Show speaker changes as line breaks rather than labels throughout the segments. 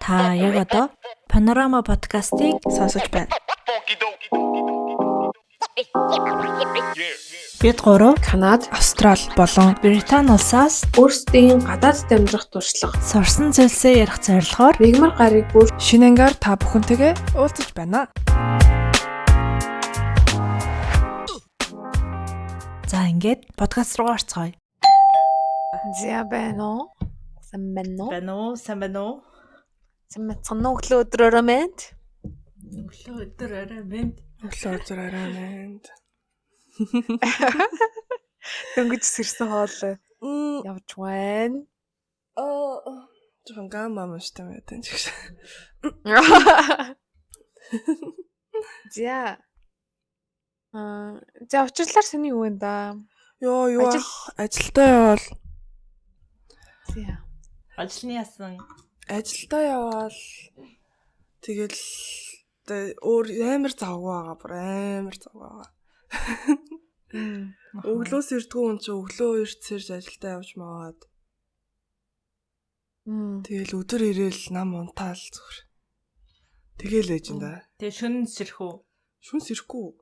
Та яг одоо Панорама подкастыг
сонсож байна.
Бид гурав
Канад, Австрал болон
Британи улсаас
өөрсдийн гадаадд амьдрах туршлага,
сурсан зүйлсээ ярих зорилгоор
мягмар гариг бүр
шинэ ангаар та бүхэнтэйгээ уулзаж байна.
За ингээд подкаст руу орцгоё.
За байна уу? Сайн байна уу?
Байна уу? Сайн байна уу?
Сайн байцгаана уу? Өглөө өдөр орой мэнд.
Өглөө өдөр орой мэнд.
Өглөө өдөр орой мэнд.
Дөнгөж сэрсэн хоол явж байна.
Аа, жоохон гам амжтай байдаг ч гэсэн.
За. Аа, за учирлаар сэний юу вэ да?
Йоо, юу ажилдаа яваал.
За.
Ажлын ясан.
Ажилдаа яваал. Тэгэл өөр амар завгүй байгаа, бүр амар завгүй байгаа. Өглөөс ирдгүү хүн чинь өглөө эрт сэрж ажилдаа явж маваад. Тэгэл өдөр ирээл нам унтаал зүгээр. Тэгэл ээж юм да.
Тэгээ шүн сэрх үү?
Шүн сэрэхгүй.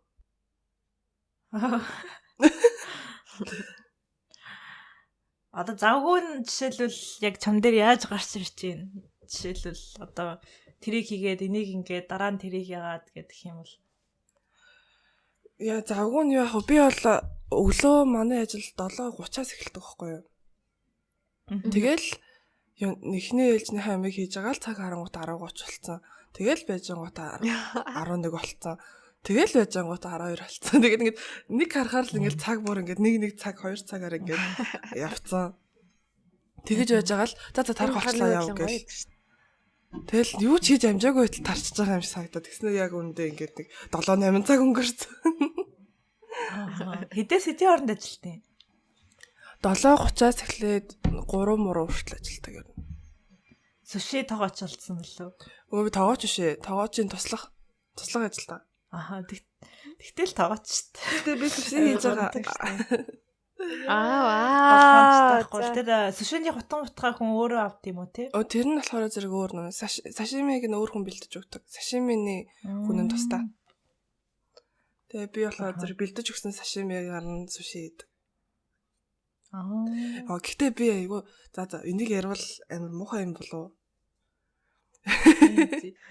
Одоо завгүй нь жишээлбэл яг чам дээр яаж гарч ирж байна? Жишээлбэл одоо тэрийг хийгээд энийг ингээд дараа нь тэрийг яагаад гэдэг юм бол
яа завгүй нь яах вэ? Би бол өглөө манай ажил 7:30-аас эхэлдэг байхгүй юу? Тэгэл эхний ээлжийнхээ амийг хийж байгаа л цаг харангуут 10:30 болцсон. Тэгэл байжангуут 11 болцсон. Тэгэл байжангуут 12 болцсон. Тэгээд ингээд нэг харахаар л ингээд цаг бүр ингээд нэг нэг цаг 2 цагаар ингээд явцсан. Тэгэж байж байгаа л за за тарах болчлаа яв гэл. Тэгэл юу ч хийж амжаагүй байтал тарчиж байгаа юм шиг санагдаад. Тэгснээр яг үүндээ ингээд нэг 7 8 цаг өнгөрцөн.
Хэдээс хэдийн хооронд ажилтیں۔
7:30-аас эхлээд 3 муруу хүртэл ажилтдаг юм.
Суши тоогооч болсон мөлөө?
Өө би тоогооч биш ээ. Тоогоочийн туслах ажилтаа.
Аха, тэгтэл тоогооч шүү дээ.
Гэтэ би суши хийж байгаа.
Аа,
аа. Тэр сушиний хутан утгаа хүн өөрөө авд юм уу те?
Өө тэр нь болохоор зэрэг өөр нэ. Сашимиг нь өөр хүн бэлдэж өгдөг. Сашимины хүн нь тусдаа. Тэгээ би болохоор зэрэг бэлдэж өгсөн сашимигаар нь суши хийдэг. Аа. Гэхдээ би айгу за энийг ярвал амар муухай юм болов.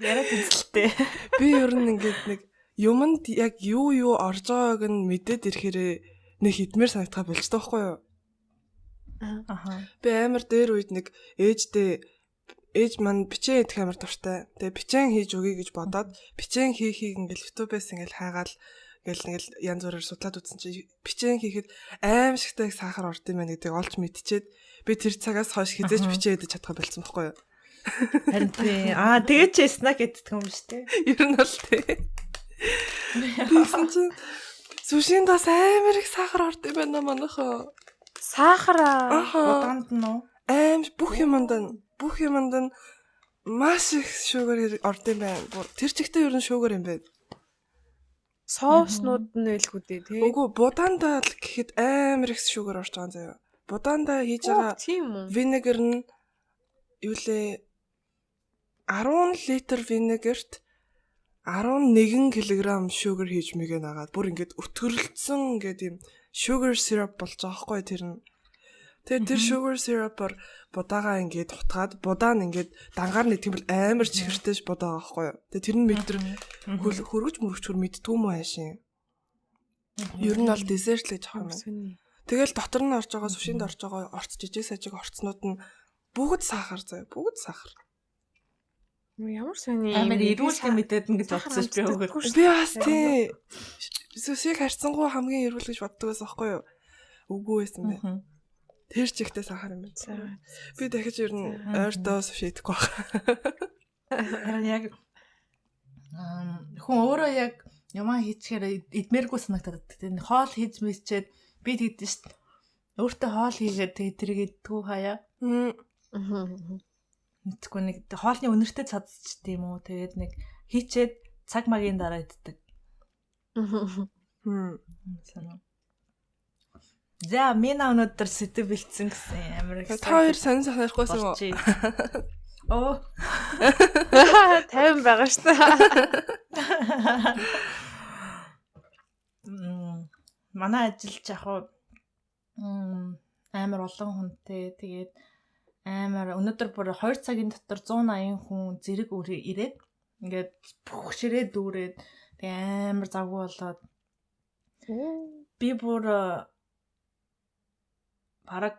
Яриад үзэлтэй.
Би ер нь ингээд нэг юмд яг юу орж байгааг нь мэдээд ирэхээрээ нэг хідмээр санагдах болчтой байхгүй юу?
Аха.
Би амар дээр үед нэг ээждээ ээж маань бичэн идэх амар дуртай. Тэгээ бичэн хийж өгье гэж бодоод бичэн хийхийг ингээл YouTube-ээс ингээл хайгаал ингээл янз бүрээр судлаад үзсэн чинь бичэн хийхэд аим шигтэй их сахар орд юм байна гэдгийг олж мэдчихэд би тэр цагаас хойш хизээч бичэн идэж чадхаа болцсон байхгүй юу?
Харин тий. Аа тэгээ чи снак иддэг юм биш үү?
Ер нь бол тий. Тэгсэн чинь сушинд бас амар их сахар орд юм байна манайхаа.
Сахар аа.
Буданд нь уу?
Аим бүх юмд нь маш их sugar орд юм байна. Тэр чигтээ ер нь sugar юм байна.
Соуснууд нь байлгүй дээ тий.
Үгүй будаандаа л гэхэд амар их sugar орж байгаа юм заяа. Будаандаа хийж байгаа vinegar нь юу лээ 10 литр vinegar-т 11 кг sugar хийж мэгээ нагаад бүр ингээд өтгөрөлдсөн ингээд юм sugar syrup болж байгаа байхгүй тэр нь. Тэгээд тэр sugar syrup-аар будаага ингээд хутгаад будаа нь ингээд дангаар нэг тийм бол амар чихэртэй будаа байгаа байхгүй юу. Тэгээд тэр нь мэдэр хөргөж мөргөчгөр мэддгүй юм аашин. Ер нь бол десерт л гэж авах юм. Тэгэл дотор нь орж байгаа сушинд орж байгаа орц жижиг сажиг орцнууд нь бүгд сахар заяа. Бүгд сахар.
Ямар сони
амар эрүүл мэдээд ингэж бодсон би өгөөд.
Би бас тий. Сушиг харьцангуй хамгийн эрүүл гэж боддог байсан байхгүй юу? Үгүй байсан бэ. Тэр чигтээ сахар юм байна. Би дахиж ер нь ойртоо суши идэхгүй байна.
Харин яг хүн өөрөө яг юмаа хийчихээр идмээргүй санагдаад. Тэр хоол хийж мэдчихэд би тэгдэж шít. Өөртөө хоол хийгээд тэгээ тэрийг иддгүү хаяа. Мэдгүй нэг хоолны үнэртэй цадчихдээ юм уу? Тэгээд нэг хийчээд цаг магийн дараа иддэг. Санаа. За миний өнөөдөр сэдв бэлдсэн гэсэн амар их.
Та хоёр сонин санахгүй юм уу?
Оо.
50 байгаа шүү дээ.
Манай ажил ч яг амар олон хүнтэй, тэгээд амар өнөөдөр бүр 2 цагийн дотор 180 хүн зэрэг ирээд ингээд бүх ширээ дүүрээд тэгээ амар завгүй болоод би бүр бараг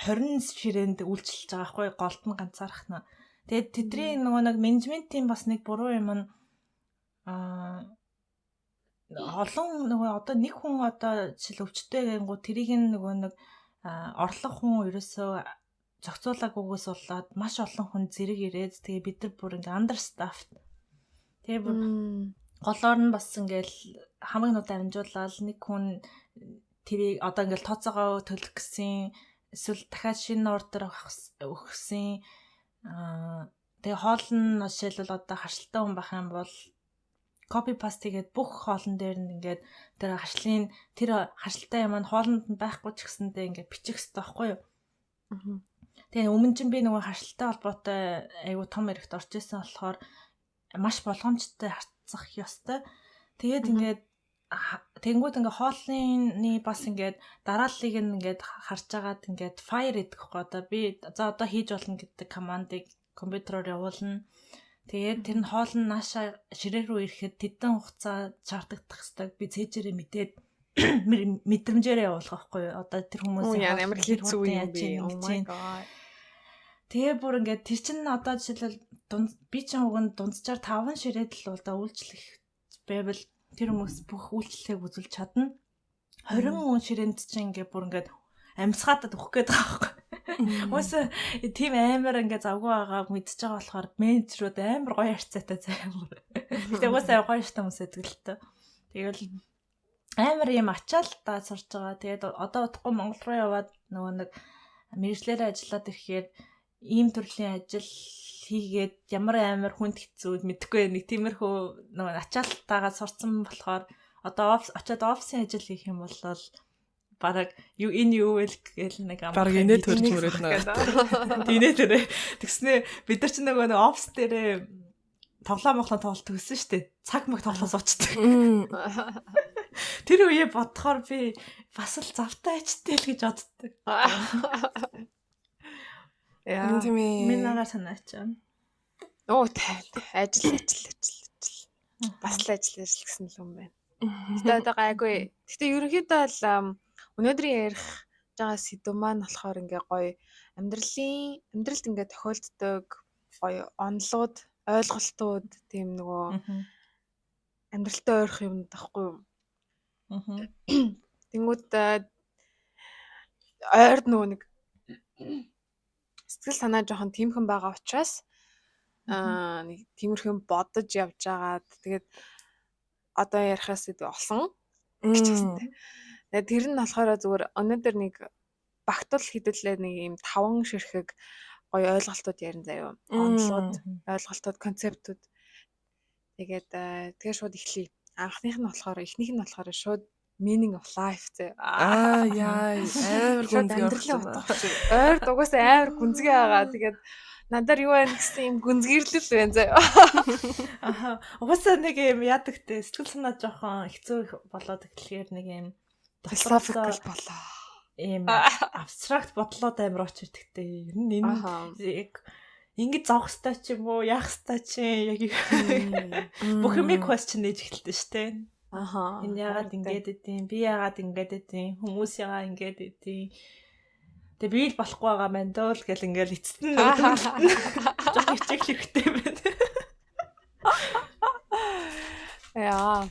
20 ширээнд үйлчилж байгаа байхгүй, голд нь ганцаархна. Тэгээд тэдний нөгөө нэг менежментийн бас нэг буруу юм нь олон нөгөө одоо нэг хүн одоо жишээл өвчтэй гэнгүү тэрийг нь нөгөө нэг орлого хүн ерөөсөө зохицуулаагүйгээс болоод маш олон хүн зэрэг ирээд тэгээ бид нар бүр ингээ understaffed. Тэгээ бүр голоор нь бас ингээл хамаг нууд амжуулаад нэг хүн тэрийг одоо ингээл тооцоогоо төлөх гэсэн, эсвэл дахиад шинэ ордер өгсөн. Тэгээ хоол нь жишээлбэл одоо харшилтай хүн байх юм бол copy paste хийгээд бүх хоолн дээр нь ингээд тэр харшлын тэр харшилтай юм нь хоолнд нь байхгүй ч гэсэндээ ингээд бичих хэрэгтэй байхгүй юу? Тэгээ өмнө чинь би нөгөө харшилтай холбоотой айгу том эрэгт орж исэн болохоор маш болгоомжтой харьцах ёстой. Тэгээд ингээд тэнгууд ингээ хоолны бас ингээд дарааллыг нь ингээд харж агаад ингээд fire гэдэг хөөх. Одоо би за одоо хийж болно гэдэг командыг компьютероор явуулна. Тэгээд тэр нь хоол нь наашаа ширээ рүү ирэхэд тэдэн хугацаа чартагдах хэвээр би цээжээрээ мэдээд мэдрэмжээрээ явуулах байхгүй юу? Одоо тэр хүмүүсийн
амар хэцүү юм бэ. Oh my god.
Тэгээ бүр ингээд тэр чинь одоо жишээлбэл би чинь уг нь дунджаар 5 ширээд л одоо үйлчлэх байвал тэр хүмүүс бүх үйлчлэгийг үзүүлж чадна. 20 ширээнд чинь ингээд бүр ингээд амьсгаатад өгөх гээд байгаа байхгүй. Уусаа тийм амар ингээд завгүй байгаа мэдчихэж байгаа болохоор менежерүүд амар гоё харьцаатай заяа. Гэтэ уусаа гоё штэ хүмүүс байдаг л та. Тэгэл амар юм ачаал та сурч байгаа. Тэгээд одоо удахгүй Монгол руу яваад нөгөө нэг мэргэжлээрээ ажиллаад ирэхээр ийм төрлийн ажил хийгээд ямар амар хүнд хэцүү мэдэхгүй нэг тиймэрхүү нөгөө ачаалтайгаа сурцсан болохоор одоо очиад офисын ажил хийх юм бол бараг юу энэ юу вэ гэл нэг
амар бараг инээ төрж мөрөөд нөө.
Инээ төрөө. Тэгснээ бид нар ч нөгөө нэг офис дээрээ тоглоом моглоо тоглолт төгссөн шүү дээ. Цаг маг тоглоо суучдаг. Тэр үеэ бодохоор би бас л завтай ажтай л гэж боддог.
Яа. Тийм ээ.
Миний нагаар санаач.
Оо ажил ажил ажил ажил. Бас л ажил ажил гэсэн л юм байна. Гэтэ одоо гайгүй. Гэтэ ерөнхийдөө л өнөөдрийн ярих байгаа сэдв маань болохоор ингээ гоё амьдралд ингээ тохиолддог гоё онолууд, ойлголтууд тийм нөгөө амьдралтай ойрох юм таахгүй юу? Тэнгүүд ойрд нөгөө нэг сэтгэл санаа жоохон тиймхэн байгаа учраас нэг тиймэрхэн бодож явж агаад тэгээд одоо ярихаас сэдв олсон гэж хэлсэн. Тэгээд тэр нь болохоор зүгээр өнөөдөр нэг багтал хэдүүлээ нэг ийм 5 ширхэг гоё ойлголтууд ярина заяа. Онолууд, ойлголтууд, концептууд. Тэгээд тэгээ шууд эхлэе. Анхных нь болохоор эхнийх нь болохоор шууд meaning of life зэ.
Аа яа амар гүнзгий
амьдралын утга. Ойр дугаас амар гүнзгий байгаа. Тэгээд надаар юу байна гэсэн юм гүнзгийрлэл байна заяа.
Аха. Угаасаа нэг юм яадаг те сэтгэл санаа жоохон хэцүү болоод эхлэхээр нэг юм
philosophical болоо.
Ийм абстракт бодлоод амар очиж ирдэгтэй. Ер нь энэ яг ингэж зовх хэвээр ч юм уу, яах хэвээр чи яг бүх юмыг question нээж эхэлдэг шүү дээ.
Аха.
Энэ яагаад ингэж идэв? Би яагаад ингэж идэв? Хүмүүс яагаад ингэж идэв? Тэгээ би л болохгүй байгаа мэн дөө л гэл ингээл эцэст нь нөгөө жоох хичээх хэрэгтэй байна.
Яа.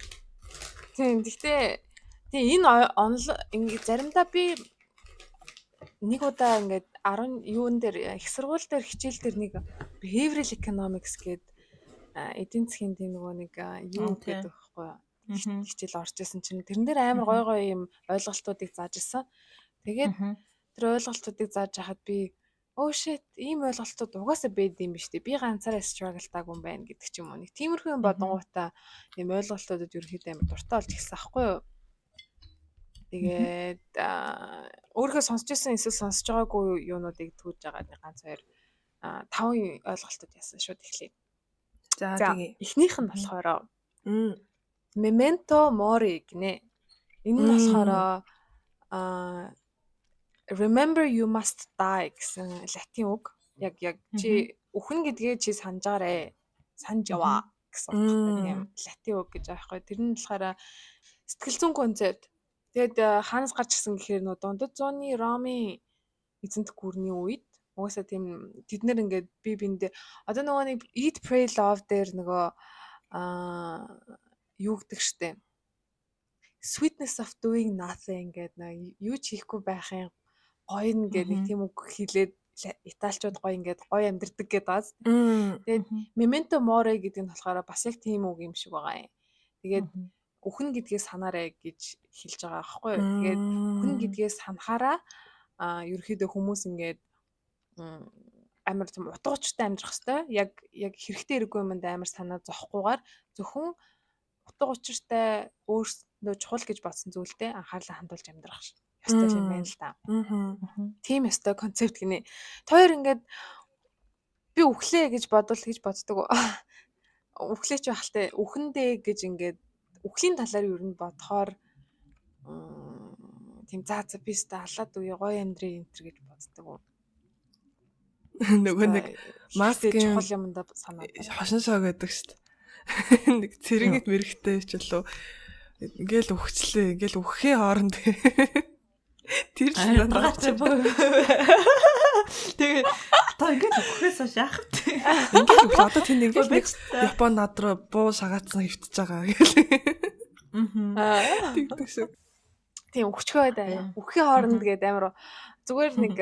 Тийм гэхдээ тийм энэ онол ингэ заримдаа би нэг удаа ингээд 10 юун дээр их сургууль дээр хичээл дээр нэг behavioral economics гээд эдийн засгийн тийм нөгөө нэг юу гэдэг байхгүй юу? Хичээл орж исэн чинь тэрэн дээр амар гоё гоё юм ойлголтуудыг зааж исэн. Тэгээд тэр ойлголтуудыг зааж хахад би oh shit ийм ойлголтууд угаасаа байд юм биш үү? Би ганцаараа struggle-таагүй юм байна гэдэг ч юм уу. Нэг тиймэрхүү юм бодонгуудаа ийм ойлголтуудад ерөнхийдөө амар дуртай болж эхэлсэн аахгүй юу? Тэгээд өөрийнхөө сонсч ирсэн эсвэл сонсож байгаагүй юунуудыг түүж байгаа нэг ганц хоёр таван ойлголтууд яасан шууд эхлэе.
За тэгээ.
Эхнийх нь болохоор memento mori гинэ. Энэ нь болохоор remember you must die гэсэн латин үг. Яг чи үхэн гэдгээ чи санджаарэ. Санж яваа гэсэн утгатай тийм латин үг гэж байгаа байхгүй. Тэр нь болохоор сэтгэл зүйн концепт. Тэгээд хаанаас гарч ирсэн гэхээр нөө дундад зууны Ромын эзэнт гүрний үед угаасаа тийм тэд нэр ингээд би биэндээ одоо нөгөө нэг Eat Pray Love дээр нөгөө юу гэдэг штэ. Sweetness of doing nothing гэдэг нөө юу ч хийхгүй байхын гоё нь гэдэг нэг тийм үг хэлээд италичууд гоё ингээд гоё амьдэрдэг гэдэг баас. Тэгээд memento mori гэдэг нь болохоор бас яг тийм үг юм шиг байгаа юм. Тэгээд үхэн гэдгээ санаарэ гэж хэлж байгаа байхгүй юу. Тэгээд үхэн гэдгээ санахаараа ерөөхдөө хүмүүс ингээд амар тийм утга учиртай амьдрах хэвээр яг хэрэгтэй хэрэггүй юмд амар санаа зовхгүйгээр зөвхөн утга учиртай өөрсдөө чухал гэж бодсон зүйлдээ анхаарлаа хандуулж амьдрах ёстой юм байна л да. Тийм ёстой концепт гинэ. Тоор ингээд би үхлээ гэж бодвол гэж боддог. Үхлээч байхaltaй үхэндээ гэж ингээд үхлийн талаар ер нь бодохоор тийм за би өстө алаад үе гоё амьдрий энэ төр гэж боддог.
Нөгөө нэг маскын
чухал юмдаа санаа
хошин шог гэдэг шүү дээ. Нэг цэрэнгэт мэрэгтэй ч болов ингээл үхчлээ, ингээл үхэхийн хооронд тэр л надад
Тэгээ одоо ингээд үхэхээс хойш яах вэ?
Ингээд үхлээ. Одоо тэнд ингээд нэг Япон над руу буу шагаацсан хөвтөж байгаа гэл. Тэгдэг шиг.
Тийм үхчихөө даа. Үхэхийн хооронд гээд амар зүгээр нэг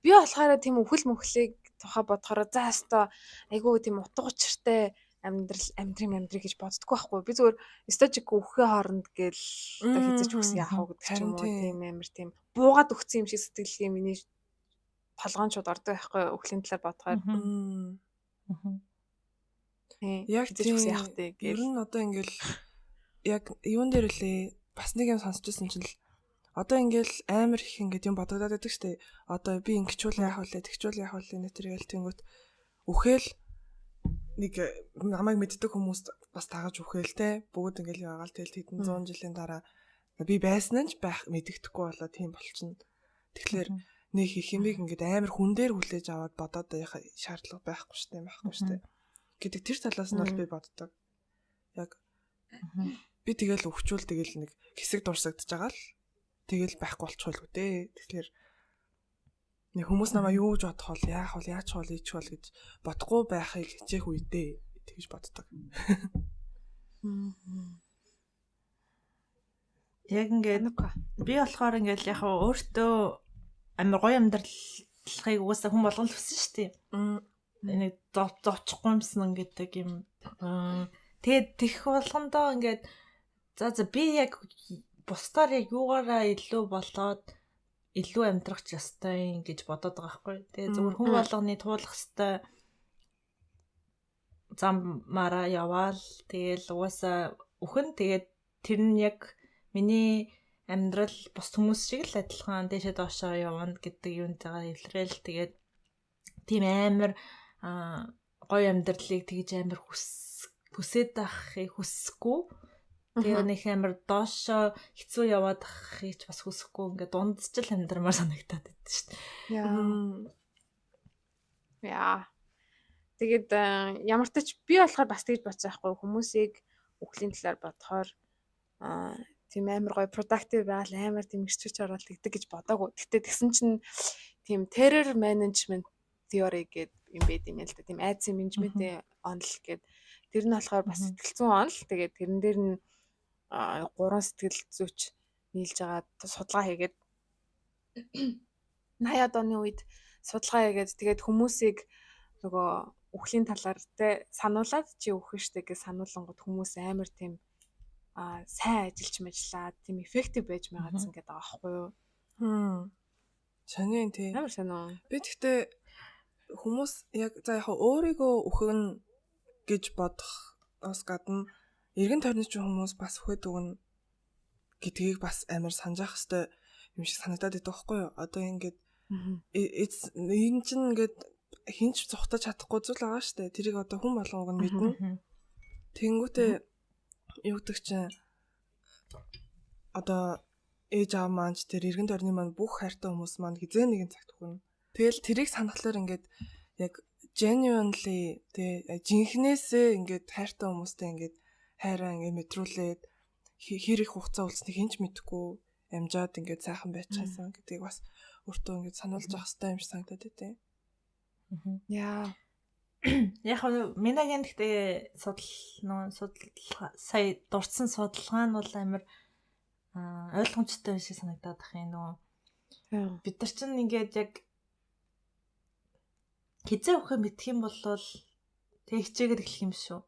би болохоор тийм үхэл мөхлийг тухай бодохоор за өстой айгүй тийм утга учиртай амьдрал амьдрын гэж боддгоо байхгүй. Би зүгээр стожик үхэхийн хооронд гээл одоо хизэж үхсэн яах вэ гэдэг ч юм уу тийм амар тийм буугаад өгсөн юм шиг сэтгэлгээ миний толгойн шууд ордог байхгүй үхлийн талаар бодохоор.
Яг тийм яах вэ гээл. Ер нь одоо ингээл яг юун дээр үлээ бас нэг юм сонсч ирсэн чинь л одоо ингээл амар их ингээд юм бодогдоод байдаг штэ. Одоо би ингэчүүл яах вэ, тэгчүүл яах вэ нэ тэр гээл тэнгүүт үхэл нэг намайг мэддэг хүмүүс бас тагаж үхэл те. Бүгд ингээл яваал тэгэл хэдэн зуун жилийн дараа би байсан нь ч байх мэддэхгүй болоо тийм болчихно. Тэгэхээр нэг их юмыг ингээд амар хүн дээр хүлээж аваад бодоод байх шаардлага байхгүй штэ, байхгүй штэ гэдэг тэр талаас нь бол би боддог. Яг би тэгэл өвчүүл тэгэл нэг хэсэг дурсагдж байгаа л тэгэл байхгүй болчихвол үү дээ. Тэгэхээр нэг хүмүүс намаа юу гэж бодох бол яах бол яаж бол ийч бол гэж бодохгүй байхыг хичээх үедээ тэгж боддог.
Яг ингээд би болохоор ингээд яг өөртөө амар гоё амьдралхыг угаасаа хүн болгон л хүссэн шүү дээ. Нэг зовчихгүй юмсан гэдэг юм. Тэгээд тех болгондоо ингээд за би яг бусдаар яг юугаараа илүү болоод илүү амьдрах ч ёстой юм гэж бодоод байгаа байхгүй. Тэгээ зөвхөн хүн болгоны туулах ёстой замаараа яваал тэгэл угаасаа үхэн тэгээд тэр нь яг миний амьдрал бус хүмүүс шиг л адилхан дээшээ доошоо явна гэдэг юунтайгаа илрээл тэгээд тийм амар гоё амьдралыг тэгж амар хүсээд байхыг хүсэхгүй. Тэгээ нэг амар доошоо хэцүү яваад ахыг ч бас хүсэхгүй ингээд дундчил амьдрмаар санагтаад байдаг шүү
дээ. Яа. Тэгээд ямар ч би болохоор бас тэгж бодсон байхгүй хүмүүсийг үхлийн талаар бодохоор тийм амар гоё productive байгаал амар тийм эрч хүч ороод тэгдэг гэж бодоагүй. Гэтэ тэгсэн чинь тийм terror management theory гэдэг юм байд юм л да. Тийм айдсын менежментийн онол гэдэг. Тэр нь болохоор бас сэтгэл зүйн онол. Тэгээд тэрэн дээр нь 3 сэтгэл зүйч нийлж байгаа судалгаа хийгээд 80-аад оны үед судалгаа хийгээд тэгээд хүмүүсийг нөгөө үхлийн талаар те сануулад чи үхэн штэ гэж сануулангууд хүмүүс амар тийм сайн ажиллаж мэжлаа тийм эффектив байж байгаадсан гэдэг байгаа байхгүй юу?
Сонин тий.
Амар сонио.
Би тэгтээ хүмүүс яг за яг өөрийгөө үхэн гэж бодохоос гадна эргэн тойрны чинь хүмүүс бас үхээд өгнө гэдгийг бас амар санджаах хэвээр юм шиг санагдаад байдаг байхгүй юу? Одоо ингээд энэ чинь ингээд хинч зугтаж чадахгүй зүйл байгаа штэ. Тэрийг одоо хүн болгон уг нь мэднэ. Тэнгүүтээ юу гэдэг чинь одоо ээж аав маань ч тэр эргэн тойрны маань бүх хайртай хүмүүс маань хизээ нэгэн цагт хүрнэ. Тэгэл тэрийг санахлаар ингээд яг genuinely тэ жинхнээсээ ингээд хайртай хүмүүстэй ингээд хайраа ингээд мэдрүүлээд хэр их хугацаа үлдсэнийг хинч мэдэхгүй амжаад ингээд сайхан байчихсан гэдгийг бас өөртөө ингээд сануулж явах хэрэгтэй юм шиг санагдаад байдیں۔
Яа.
Яг нь Минагийн гэхдээ судал нөө судалгаа сая дурдсан судалгаа нь бол амар ойлгомжтой шиг санагдаад ах юм нөгөө. Бид нар чинь ингээд яг хизээ өгөхөө мэдх юм бол тэг хичээгээд эхлэх юм шүү.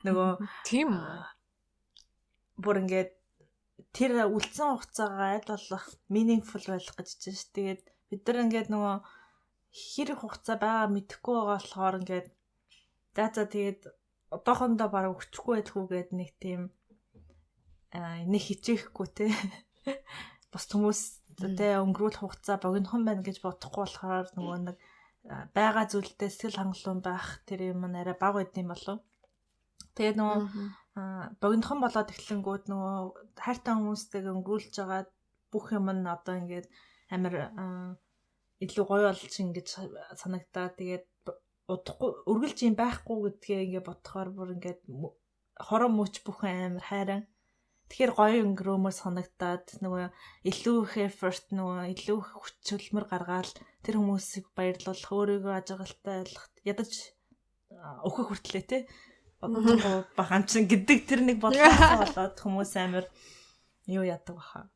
Нөгөө
тийм
бүр ингээд тэр үлдсэн хугацаагаа аль болох meaningful байх гэж чинь ш. Тэгээд бид нар ингээд нөгөө хэр хугацаа байгаа мэдэхгүй байгаа болохоор ингээд за тэгээд одоохондоо бараг өгчихгүй байлгүй гээд нэг тийм нэг хичээхгүй те. Бус хүмүүс те өнгөрүүлэх хугацаа богинохон байна гэж бодохгүй болохоор нөгөө нэг байгаа зүйлдээ сэтгэл хангалуун байх тэр юм нь арай бага байд юм болов. Тэгээд нөгөө богинохон болоод эхлэнгүүд нөгөө хайртай хүмүүстэйгээ өнгөрүүлж байгаа бүх юм нь одоо ингээд амар илүү гоё болж ингэж санагдаа. Тэгээд удахгүй үргэлж юм байхгүй гэдгээ ингээд бодохоор бүр ингээд хорон мөч бүхэн амар хайран. Тэгэхээр гоё өнгөрөөмөр санагдаад нөгөө илүү их effort нөгөө илүү их хүч хөдөлмөр гаргаал тэр хүмүүсийг баярлуулах, өөрийгөө ажиглалтай ойлгох, ядаж өөхөх хүртлээ те. Бодохгүй бах амчин гэдэг тэр нэг бодлоос болоод хүмүүс амар юу яадаг баха.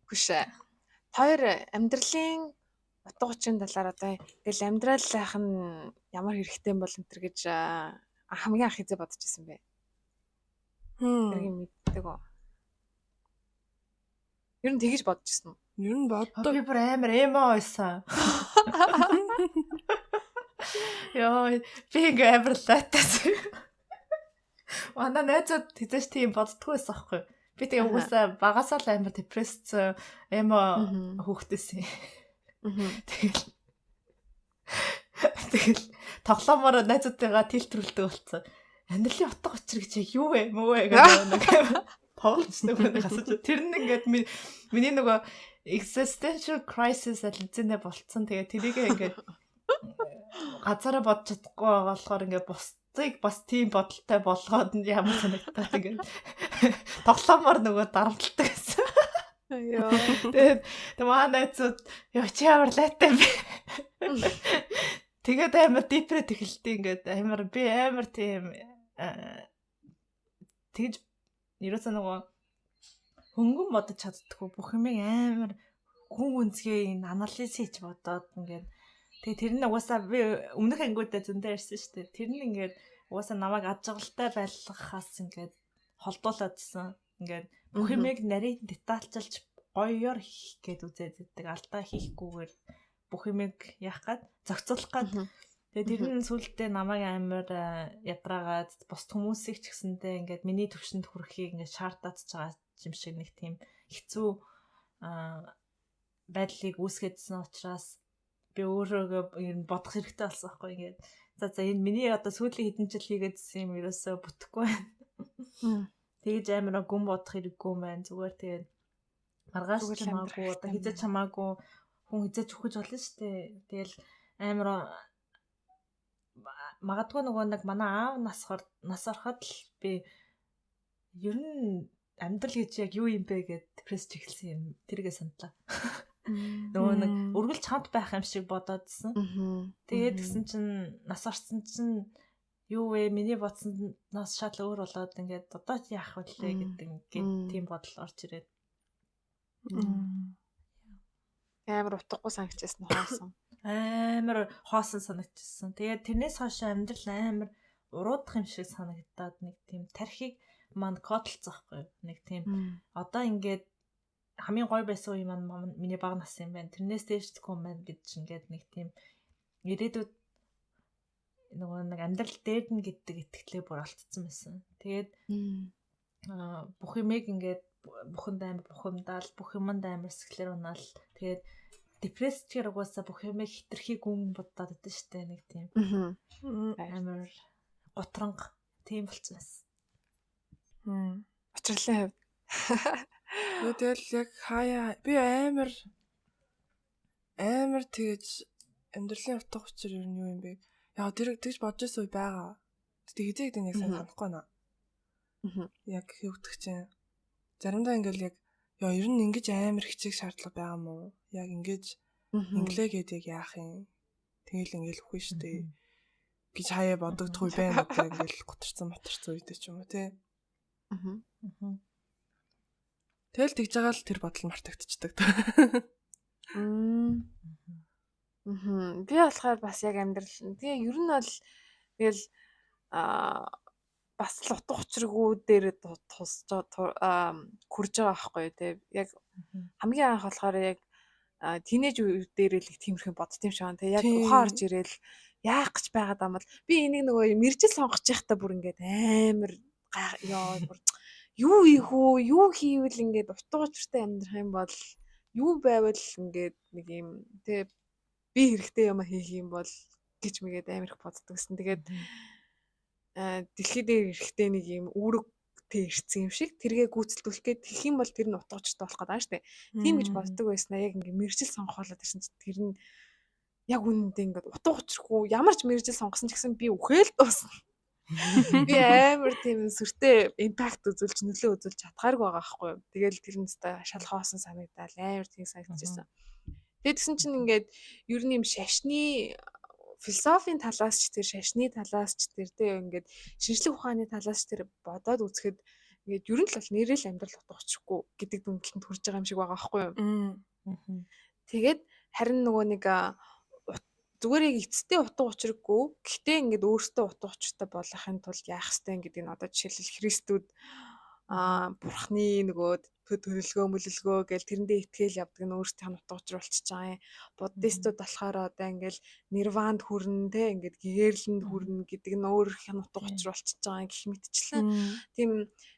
Хүшээ. Хоёр амьдралын утга учирын талаар одоо ингээл амьдралынх нь ямар хэрэгтэй юм бол энэ төр гэж хамгийн анх хизээ бодож исэн бэ? Тэр юм мэддэг үү? Ер нь тэгэж бодож исэн үү?
Ер нь боддог.
Би бүр амар эмо байсан. Йоо, би ингээ амар лайтаас. Манай найзууд хизээч тийм боддгоо байсан аахгүй. Би тэгээ угаасаа багасаа л амар депресс эмо хүүхдээсэн. Тэгэл тоглоомоор найзуудтайгаа тэлтрүүлдэг болсон. Амьдралын утга учир гэж яг юу вэ? Мөө вэ гэдэг нэг тоглож нөгөө нэг асууж. Тэр нь ингээд миний нөгөө existential crisis аль хэзээ болцсон. Тэгээ тэрийг ингээд газараа бодож чадахгүй байгаа болохоор ингээд бусдыг бас тийм бодолтой болгоод ямар санагдаад ингээд тоглоомоор нөгөө дарамталдаг гэсэн.
Йоо.
Тэгээд манай найзууд ёо чи ямар лайтай юм бэ? Тэгээд амар депред эхэлтий ингээд амар би амар тийм тэгж ерөөсөө нөгөө хөнгөн бодож чаддаггүй бүх юмыг амар гүн гүнзгий энэ анализ хийж бодоод ингээд тэгээ тэр нь угаасаа би өмнөх ангиудаа зөндөө ярьсан шүү дээ. Тэр нь ингээд угаасаа намайг ад жаргалтай байлгахаас ингээд холдуулаадсан. Ингээд бүх юмыг нарийн детальчилж гоёор хийх гээд үзээд байдаг. Алдаа хийхгүйгээр бүх юмыг яах гээд зохицуулах гээд. Тэгээ тэр нь сүултээ намайг амар ядраагаад бус хүмүүсийг ч гэсэндээ ингээд миний төвшөнд хүрэхийг ингээд шаардаад байгаа юм шиг нэг тийм хэцүү байдлыг үүсгэжсэн учраас би өөрөөгөө ер нь бодох хэрэгтэй болсон байхгүй ингээд за энэ миний одоо сүүлийн хэдэн жил хийгээдсэн юм ерөөсөө бүтэхгүй байна. Тэгэж амар гүн бодох хэрэггүй юм байна. Зүгээр тэгээд маргааш чамаагүй одоо хизээ чамаагүй хүн хизээ чүхэж болно шүү дээ. Тэгэл амар магадгүй нөгөө нэг манай аав нас ороход л би ер нь амьдрал гэж яг юу юм бэ гэд депресж эхэлсэн юм. Тэргээ саналаа. Нөгөө нэг үргэлж хамт байх юм шиг бодоодсэн. Тэгээд тэгсэн чинь нас орсон чинь юу вэ? Миний бодсоноос шал өөр болоод ингээд одоо яах вэ гэдэг ингээд тийм бодол орж ирээд.
Амар утгагүй санагдчихсан хоосон.
Амар хоосон санагдчихсан. Тэгээд тэрнээс хойш амьдрал амар уруудах юм шиг санагдаад нэг тийм тархийг манд кодлцсон байхгүй. Нэг тийм одоо ингээд хамгийн гоё байсан үе маань миний бага нас юм байна. Тэрнээс дээшдэхгүй юм байна гэж ингээд нэг тийм ирээдүйд нөгөө нэг амьдрал дээднэ гэдэг итгэлээ бүр олцсон байсан. Тэгээд бүх юмыг ингээд бүхэнд амар бухимдаал, бүх юмд амар сэтгэлээр унаал. Тэгээд Депрессчгээр угаасаа бүх юмыг хитрхи гүн бодоод байдаг штэ, нэг тийм. Амар гутранг тийм болчихсон.
Учирлын хувьд.
Тэгэл яг хаяа би амар амар тэгэж амьдралын утга учир ер нь юу юм бэ? Яг тэр тэгж бодож байсан үе байгаа. Тэгтээ хизээ гэдэг нэг сайн санахгүй байна. Яг хөвдөх чинь. Заримдаа ингээл яг яа ер нь ингэж амар хичээх шаардлага байгаа мó? Яг ингэж инглээ гээд яг яах юм? Тэгэл ингээл үгүй штэ гэж хаяа бодогдох үе байна одоо ингээл гутарсан матарсан үедээ ч юм уу те. Тэгэл тэгж байгаа л тэр бодол мартагдчихдаг.
Би болохоор бас яг амьдрал. Тэгээ ер нь бол тэгэл бас л утга учиргүй дээр тусч хүрж байгаа байхгүй тий. Яг хамгийн анх болохоор яг тинейж үе дээр л их тиймэрхэн бодд юм шиг байна тий. Яг ухаан орж ирээл яах гэж байгаад юм бол би энийг нөгөө мэржил сонгож байхдаа бүр ингээд амар ёо бүр юу хийх үү, юу хийвэл ингээд утга учиртай амьдрах юм бол юу байвал ингээд нэг юм тий би хэрэгтэй юм хийх юм бол гэж мэгээд амар их боддог гэсэн. Тэгээд дэлхий дээр эрэхтэй нэг юм үүрэгтэй ирсэн юм шиг тэргээ гүйцэлдүүлэх гээд тэгэх юм бол тэр нь утга учиртай болох гэдэг шүү дээ. Тийм гэж боддог байснаа яг ингээ мэржил сонгохолоод ирсэн чинь тэр нь яг үнэндээ ингээд утга учиргүй ямар ч мэржил сонгосон ч гэсэн би үхэл дуусна. Би амар тийм сүртэй импакт үзүүлж нөлөө үзүүлж чадхааргүй байгаа байхгүй юу. Тэгэл тэр нь өстой шалхоосон санагдал амар тийм санагдчихсан. Тэгээд тэгсэн чинь ингээд ер нь юм шашны философийн талаас ч тэр шашны талаас ч тэр тэ ингээд шинжлэх ухааны талаас ч тэр бодоод үзэхэд ингээд ер нь л бол нэрэл амьдрал утга учиргүй гэдэг дүнэлтэнд хүрж байгаа юм шиг байгаа байхгүй юу. Тэгээд харин нөгөө нэг зүгээр яг эцэстээ утга учиргүй гэхдээ ингээд өөртөө утга учиртай болгохын тулд яах ёстой гэдгийг нь одоо жишээлбэл христүүд бурхны нөгөө төлөлгөө мөлөлгөө гэл тэрэндээ итгээл явдаг нь өөрсдийнх нь утга учир болчихж байгаа юм. Буддистууд болохоор одоо ингээл нирванд хүрнэ те ингээд гэгэрлэнд хүрнэ гэдэг нь өөрийнх нь утга учир болчихж байгаа юм гэх мэтчлэн тийм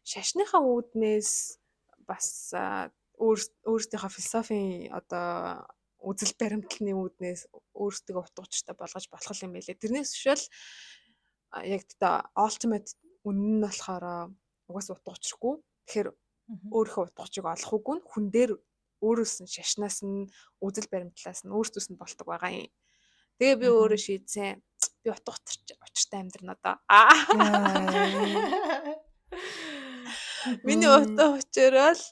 шашныхаа үүднээс бас өөрсдийнхөө философийн одоо үзэл баримтлалны үүднээс өөрсдөө утга учиртай болгож болох юм байлээ. Тэрнээс бишэл яг одоо ultimate үнэн нь болохоор угаасаа утга учиргүй. Тэгэхээр өөрийнхөө утга учирыг олох үгүй нь хүн дээр өөрөөс нь шашнаас нь үзэл баримтлалаас нь өөрсдөөс нь болдог байгаа юм. Тэгээ би өөрөө шийдсэн. Би утга учиртай амьдрна одоо. Миний утга учир бол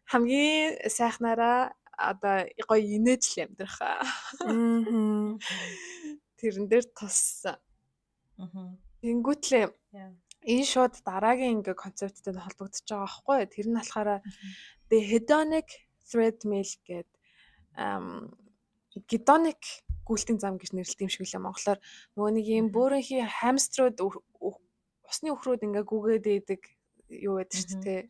хамгийн сайхнараа одоо гоё инээж л амьдрах. Тэрэн дээр туссан. Тэнгүүтлээ энэ шууд дараагийн ингээ концепттэй холбогдож байгаа байхгүй. Тэр нь болохоор the hedonic treadmill гэдэг hedonic гүйлтийн зам гэж нэрлэдэг юм шиг лээ монголоор. Нөгөө нэг юм бөөрөнхий хамструуд усны өхрүүд ингээ гүгээд идэг юу байдаг шүү дээ.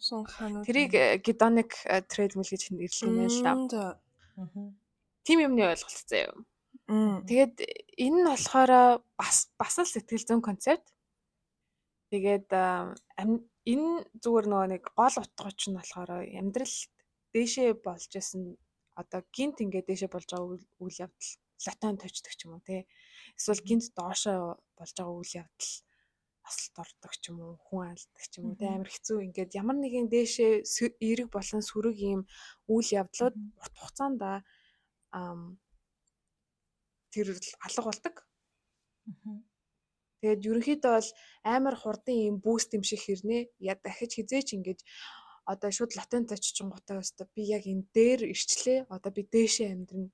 Тэрийг hedonic treadmill гэж нэрлэдэг юм байна л да. Тийм юмны ойлголт заяа. Тэгээд энэ нь болохоор бас л сэтгэл зүйн концепт. Тэгээд энэ зүгээр нөгөө нэг гол утга учир нь болохоор амьдрал дээшээ болж исэн одоо гинт ингээд дээшээ болж байгаа үйл явдал латан тойчдөг ч юм уу те. Эсвэл гинт доошоо болж байгаа үйл явдал осолд ордог ч юм уу, хүн алддаг ч юм уу те, амар хэцүү ингээд ямар нэгэн дээшээ эерэг болон сөрөг ийм үйл явдлууд урт хугацаанд тэр алга болдог. Тэгээд ерөнхийдөө бол амар хурдан ийм бүүст юм шиг хэрнээ. Я дахиж хизээч ингэж одоо шууд латент очичингуудаа өстө би яг энэ дээр ирчлээ. Одоо би дээшээ амьдрна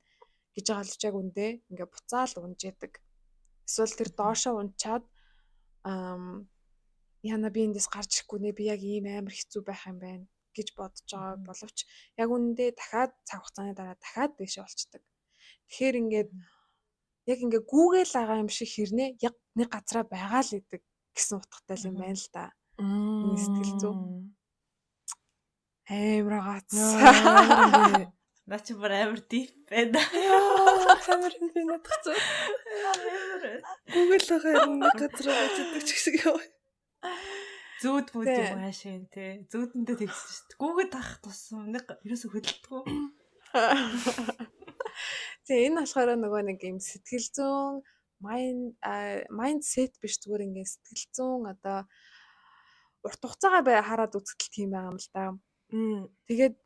гэж байгаа л ч яг үндэ ингээ буцаал унж яадаг. Эсвэл тэр доошоо унчаад яна би эндээс гарч ирэхгүй нэ, би яг ийм амар хэцүү байх юм байна гэж бодож байгаа боловч яг үнэндээ дахиад цаг хугацааны дараа дахиад дээшээ болчдөг. Тэгэхээр ингээд яг ингээ гүүгээл байгаа юм шиг хэрнээ яг нэг газараа байгаа л гэдэг гэсэн утгатай юм байна л да. Миний сэтгэл зүй. Амар гац.
Наа чи бүр амар deep байна.
Амар юм би надах чи. Google байгаа юм нэг газараа байж байгаа ч гэсэн яа.
Зүүд бүд юм хаашаа те. Зүүдэндээ тэгсэн шүү дээ. Гүүгээд тах тусам нэг ерөөсө хөдөлдөггүй.
Тэгээ энэ болохоор нөгөө нэг юм сэтгэл зүйн mindset биш, зүгээр ингээд сэтгэл зүйн одоо урт хугацаагаа хараад үзэхдээ тийм байгаа юм л да. Тэгээд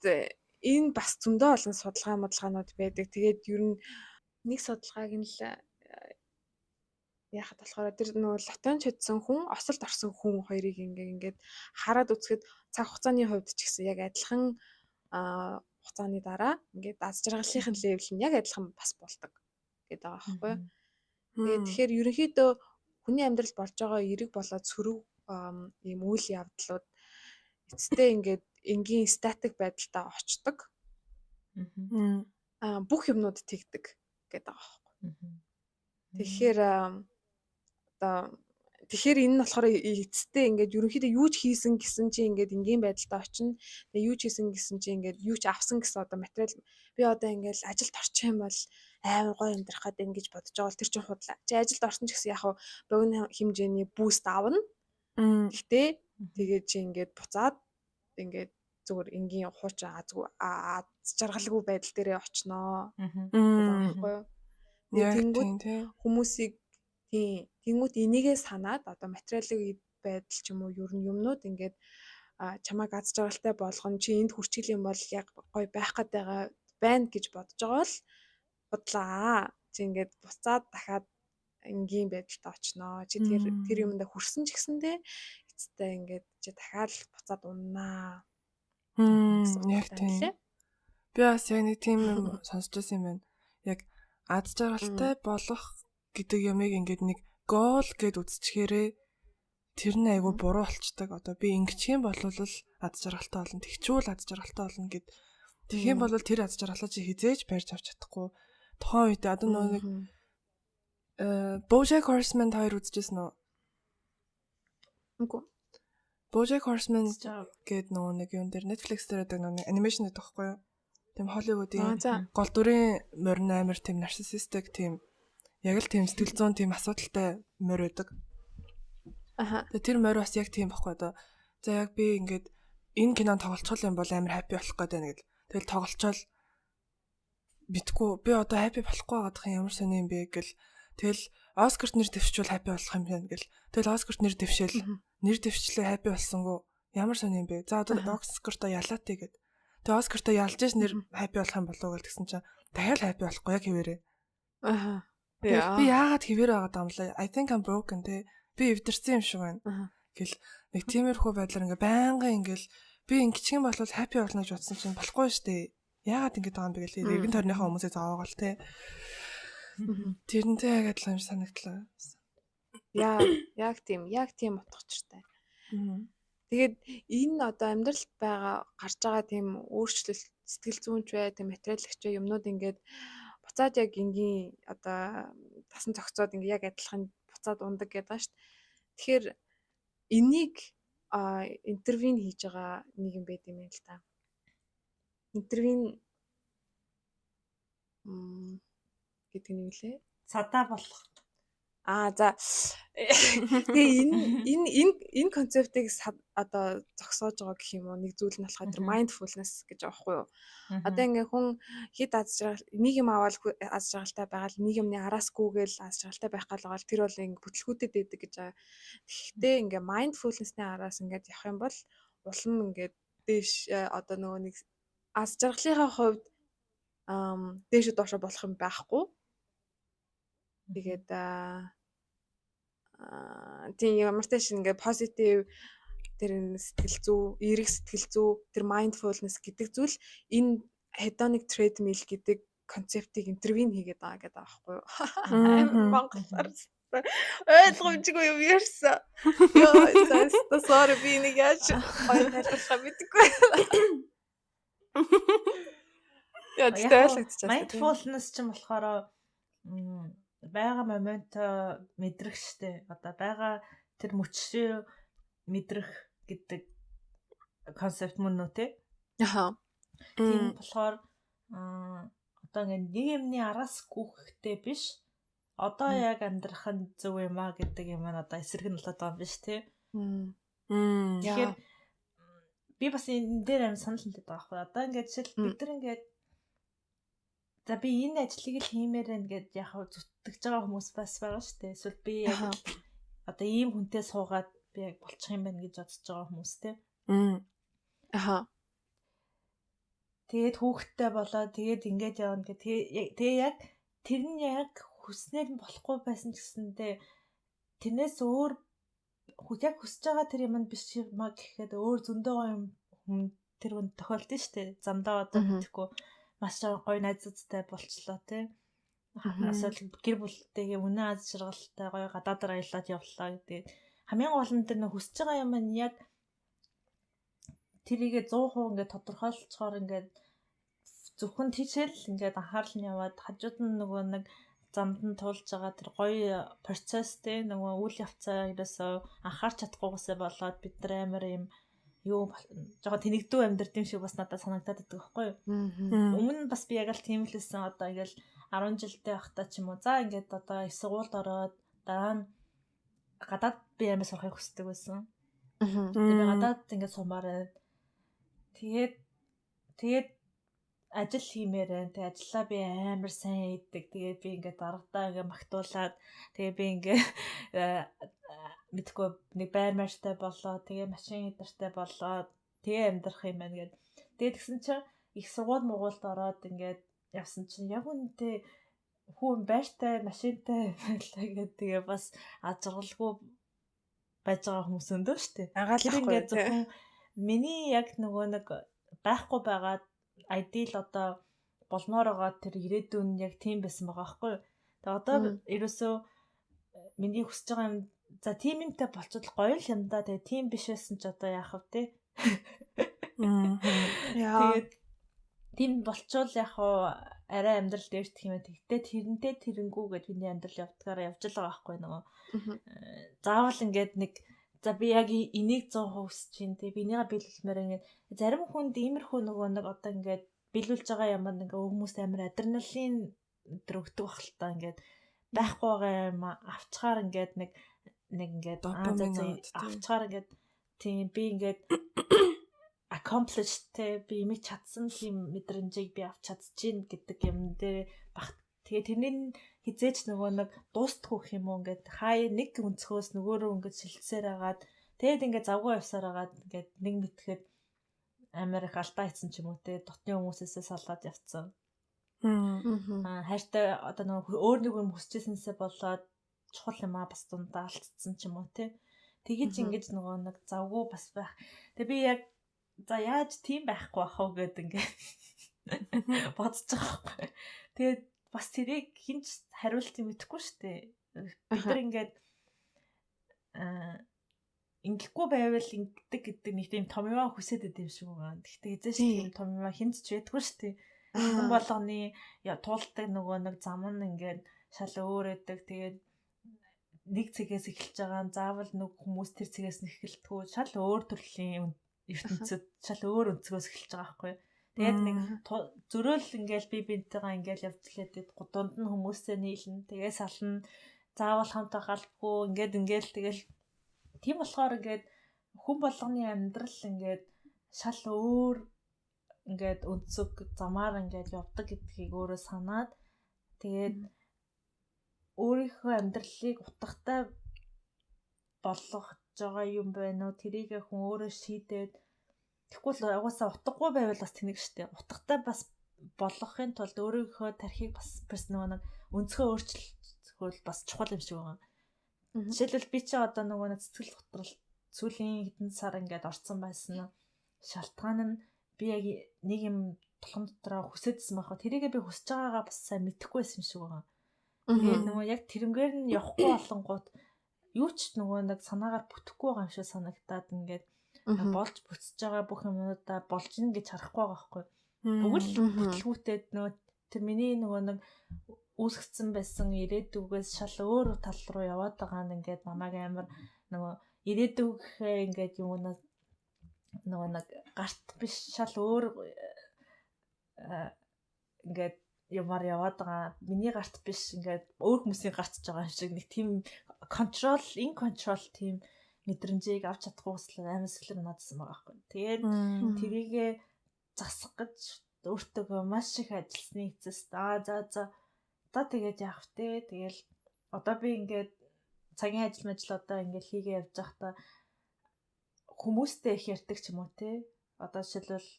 энэ бас зөндөө олон судалгаа модалгаанууд байдаг. Тэгээд ер нь нэг судалгааг нь л яхад болохоор тэр нөгөө лотонд чадсан хүн, осолд орсон хүн хоёрыг ингээд хараад үзэхэд цаг хугацааны хувьд ч гэсэн яг адилхан, хугацааны дараа ингээд аз жаргалын level нь яг адилхан бас болдог гэдэг байгаа байхгүй юу. Тэгээд тэгэхээр ерөнхийдөө хүний амьдралд болж байгаа эерэг болоод сөрөг ийм үйл явдлууд эцэстээ ингээд энгийн static байдалтай очдог. Бүх юмнууд тэгдэг гэдэг байгаа байхгүй. Тэгэхээр одоо тэгэхээр энэ нь болохоор эцэстээ ингээд ерөнхийдөө юу ч хийсэн гэсэн чи ингээд энгийн байдалтай очино. Тэгээ юу ч хийсэн гэсэн чи ингээд юу ч авсан гэсэн одоо материал, би одоо ингээд ажилд орчих юм бол амар гоё амьдрах гэдэг ингэж бодож байгаа бол тэр чинь худлаа. Чи ажилд орсон ч гэсэн яг богино хэмжээний boost авна. Гэхдээ тэгээд чи ингээд буцаад ингээд зүгээр энгийн хуучин азгүй, аз жаргалгүй байдал дээрээ очноо гэдэг байхгүй юу. Тэгээд тэнгүүд хүмүүсийг, тийм, тэнгүүд энийгээ санаад одоо материалын байдал ч юм уу, ер нь юмнууд ингээд чамайг аз жаргалтай болгоно, чи энд хүрчих юм бол яг гоё байх гээд байгаа байна гэж бодож байгаа бол худлаа. Чи ингээд буцаад дахиад энгийн байдалтай очноо. Чи тэр тэр юмдаа хүрсэн ч гэсэндээ эцэстээ ингээд чи дахиад буцаад уннаа.
Яг тийм. Би бас яг нэг тийм юм сонсч байсан юм байна. Яг аз жаргалтай болох гэдэг юмыг ингээд нэг goal гэд үзчихээрээ тэр нь айгүй буруу болчдаг. Одоо би ингэчих юм бол л аз жаргалтай болно. Тэгчүүл аз жаргалтай болно гэд. Тэгэх юм бол тэр аз жаргалаа чи хэзээ ч барьж авч чадахгүй. Тухайн үед одоо нөгөө нэг BoJack Horseman хоёр үзчихсэн үү?
Үгүй.
BoJack Horseman гээд нөгөө нэг юм дээр, Netflix дээр байдаг нөгөө animation гэдэг байхгүй юу? Тийм, Hollywood-ийн гол дүрийн морин амар тийм narcissistic, тийм яг л тийм сэтгэл зүйн тийм асуудалтай морь байдаг. Тэгээ тэр морь бас яг тийм байхгүй одоо. За, яг би ингээд энэ кинонд тоглолцох юм бол амар happy болох гээд байна гэл. Тэгэл тоглолцоол мэдгүй, би одоо happy болохгүй байгаадах юм, ямар сони юм бэ гэл. Тэгэл Оскарт нэр дэвшчихвэл happy болох юм байна гэл. Тэгэл Оскарт нэр дэвшээл, нэр дэвшлээ, happy болсонгүй, ямар сони юм бэ? За, одоо Оскартаа ялаатай гэд. Тэгээ Оскартаа ялж ш нэр happy болох юм болов уу гэл тэгсэн чинь дахиад happy болохгүй, яг хэвээрээ. Би яагаад хэвээр байгаад юм лээ? I think I'm broken те. Би эвдэрсэн юм шиг байна. Гэл нэг тиймэрхүү байдлаар ингээ байнгын ингээл би ингэчих юм бол happy болно гэж бодсон чинь болохгүй штэ. Яагаад ингэж байгаа юм бэ гэл эргэн тойрныхаа хүмүүсийг зовоогоол те. Тэрнтэй яг адилхан юм санагдлаа.
Яа, яг тийм, яг тийм утга учиртай. Тэгээд энэ одоо амьдралд байгаа гарч байгаа тийм өөрчлөлт, сэтгэл зүйнч бай, тийм материалагч бай, юмнууд ингээд буцаад яг энгийн одоо тасан зохицоод ингээ яг адилхан буцаад ундаг гэдэг байгаа шүү дээ. Тэгэхээр энийг intervene хийж байгаа нэг юм байд юм л та. Intervene гэдэг нь юу лээ?
Цадаа болох.
Аа, за. Тэгээ энэ концептыг одоо зогсоож байгаа гэх юм уу, нэг зүйл нь болохоор тэр mindfulness гэж байгаа байхгүй юу? Одоо ингээ хүн хэд аз жаргал нэг юм аваад аз жаргалтай байгаа л нэг юмны араас гүгээл аз жаргалтай байх гал байгаа л тэр бол ингээ бүтлгүүтэд байдаг гэж байгаа. Тэгэхдээ ингээ mindfulness-ны араас ингээд явах юм бол улам ингээд дээш одоо нөгөө нэг аз жаргалынхаа хувьд дээшээ доошоо болох юм байхгүй. Тэгээд тийм, ямар ч тааш ингээ positive тэр сэтгэл зүй, эерэг сэтгэл зүй, тэр mindfulness гэдэг зүйл энэ hedonic treadmill гэдэг концептыг intervene хийгээд байгаа гэдэг байгаа байхгүй юу? Амар монголоор ойлгомжгүй юм ярьсан. Йоо, за, sorry, би нэг яаж гоё тайлбарлахаа мэдэхгүй. Яа, тэгтээ ойлгогдчихсон.
Mindfulness чинь болохоор байгаа момент мэдрэх штэ. Одоо байгаа тэр мөчрөө мэдрэх гэдэг концепт мөн үү те?
Аха.
Тийм болохоор одоо ингээд нэг юмны араас гүхэхтэй биш. Одоо яг амьдрах нь зөв юм а гэдэг юм нь одоо эсрэг нь болоод байгаа юм биш те? Тэгэхээр би бас энэ дээр аим санал нийлээд байгаа байхгүй. Одоо ингээд жишээл бид нар ингээд за би энэ ажлыг л хиймээр байна гэд яг зүтгэж байгаа хүмүүс бас байгаа шүү дээ. Эсвэл би яг одоо ийм хүнтэй суугаад би яг болчих юм байна гэж бодож байгаа хүмүүс те.
Аха.
Тэгээд хүүхэдтэй болоо тэгээд ингээд явна гэх. Тэгээ яг тэр нь яг хүснээр нь болохгүй байсан ч гэсэндээ тэрнээс өөр яг хүсэж байгаа тэр юм нь биш юм а гэхэд өөр зөндөө гоё юм хүн тэр хүн тохиолдсон шүү дээ. Замдаа одоо мэдэхгүй маш гоё найзуудтай болчлоо тий. Эсвэл гэр бүлтэйгээ үнэн аз жаргалтай гоё гадаадаар аялаад явлаа гэдэг. Хамгийн гол нь тэр нөх хүсэж байгаа юм нь яг тэрийгэ 100% ингээд тодорхойлцохоор ингээд зөвхөн тийшэл ингээд анхаарал нь яваад хажууд нь нөгөө нэг замд нь туулж байгаа тэр гоё процесс те нөгөө үйл явцаа ерөөсөө анхаарч чадахгүйгээсээ болоод бид нар амар юм юу жоохон тэнэгдүү амьдрд юм шиг бас надад санагдаад байдаг байхгүй юу. Өмнө нь бас би яг л тийм л байсан. Одоо ингээл 10 жилдээ байхдаа ч юм уу за ингээд одоо их сургуульд ороод дараа нь гадаад би амар сурахыг хүсдэг байсан. Тэгээ би гадаад ингээд сумаар байна. Тэгээд ажил хиймээр байна. Тэгээ ажиллаа би амар сайн хийдэг. Тэгээ би ингээд даргадаа ингээд магтуулаад тэгээ би ингээд мэдхгүй нэг байр марштай болоо. Тэгээ машин эдэртэй болоо. Тэгээ амьдрах юм байна гэд. Тэгээ тэгсэн чинь их сургууль муугуулд ороод ингээд явсан чинь яг үнэндээ хүн байртай машинтай байлаа гэд тэгээ бас аз жаргалгүй байж байгаа хүмүүс өндөө штэ. Тэр ингээд зөвхөн миний яг нөгөө нэг байхгүй байгаа ideal одоо болмоор байгаа тэр ирээдүйн яг тийм байсан байгаа байхгүй юу. Тэгээ одоо ерөөсөө миний хүсэж байгаа юм за тийм юмтай болчихвол гоё л юм да. Тэгээ тийм биш байсан ч одоо яах вэ те. Тэгээд тийм болчвол яг хуу арай амьдрал дээрдэх юм. Тэгтээ тэрнтэй тэрэнгүү гэд миний амьдрал явдгаараа явж л байгаа байхгүй нөгөө. Заавал ингээд нэг за би яг энийг 100% хүсэж чинь те би энийгээ биелүүлмээр ингээд зарим хүнд иймэрхүү нөгөө нэг одоо ингээд биелүүлж байгаа юм ингээд хүмүүс амар адреналин өдр өгдөг байх л та ингээд байхгүй байгаа юм авчгаар ингээд нэг ингээд авчгаар ингээд тийм би ингээд accomplished те би имийг чадсан тийм мэдрэмжийг би авч чадчихээн гэдэг юм дээр бах. Тэгээ тэрний хизээч нөгөө нэг дуустахгүй гэх юм уу ингээд хаа нэг өнцгөөс нөгөө рүү ингээд шилжсээр агаад тэгээд ингээд завгүй явсаар агаад ингээд нэг мэтгэхэд амар их алдаа хийсэн ч юм уу те дотны хүмүүсээсээ салаад явцсан. Хайртай одоо нөгөө өөр нэг юм хүсэжсэнсээ болоод чухал юм а бас дундаа алдсан ч юм уу те. Тэгэж ингэж нөгөө нэг завгүй бас байх. Тэгээ би яг за яаж тийм байхгүй ах уу гэд ингээд бодож байгаа байхгүй. Тэгээд бас тэрийг хинч хариултыг мэдэхгүй шүү дээ. Бид нар ингээд ингэхгүй байвал ингэдэг гэдэг нэг тийм том юмаа хүсээд байд юм шиг байгаа. Гэхдээ эзэн шиг тийм том юмаа хинч ч байдгүй шүү дээ. Хүн болгоны туулдаг нөгөө нэг зам нь ингээд шал өөр өгдөг. Тэгээд нэг цэгээс эхэлж байгаа нь заавал нэг хүмүүс тэр цэгээс нь эхэлдэггүй. Шал өөр төрлийн ертөнцид шал өөр өнцгөөс эхэлж байгаа байхгүй. Тэгээд нэг зөрөөл ингээл би бинтэйгээ ингээл явж лээ. Тэгээд дунд нь хүмүүсээ нийлнэ. Тэгээ сална. Заавал хамт галбгүй ингээд ингээл тэгэл тийм болохоор ингээд хүн болгоны амьдрал ингээд шал өөр ингээд өнцөг замаар ингээд явдаг гэдгийг өөрөө санаад тэгээд өөрийнхөө амьдралыг утгатай болгож байгаа юм байна уу? Тэрийг хүн өөрөө шийдээд тэгэхгүй л угаасаа утгагүй байвал бас тэнэг штэ. Утгатай бас болгохын тулд өөрийнхөө тархийг бас нөгөө нэг өнцгөө өөрчлөхөл бас чухал юм шиг байгаа. Жишээлбэл би чи одоо нөгөө нэг сэтгэл готрол сүүлийн хэдэн сар ингээд орцсон байсан шалтгаан нь би яг нэг юм толгон дотроо хүсээдсэн байх. Тэрийгээ би хүсэж байгаагаа бас сайн мэдэхгүй байсан юм шиг байгаа. Тэгээд нөгөө яг тэрнгээр нь явахгүй болонгууд юу ч нөгөө нэг санаагаар бүтэхгүй байгаа юм шиг санагдаад ингээд болж бүтэж байгаа бүх юмнуудаа болж ин гэж харахгүй байгаа байхгүй. Бүгд л бүтлгүүтээд нөгөө тэр миний нөгөө нэг үүсгэсэн байсан ирээдүгээс шал өөр тал руу яваад байгаа нь ингээд намайг амар нөгөө ирээдүгхээ ингээд юм нөгөө нэг гарт биш шал өөр ингээд юмар яваад байгаа. Миний гарт биш ингээд өөр хүмүүсийн гартж байгаа юм шиг нэг тийм control, in control тийм мэдрэмжийг авч чадахгүйс амар сэтгэлээр наадсан байгаа байхгүй. Тэгээд тэрийгэ засах гэж Өөртөөгөө маш их ажилласны эцэст аа за за одоо тэгээд яах вэ? Тэгэл одоо би ингээд цагийн ажил мажил одоо ингээд хийгээ явж байхдаа хүмүүстэй их ярьдаг ч юм уу те. Одоо жишээлбэл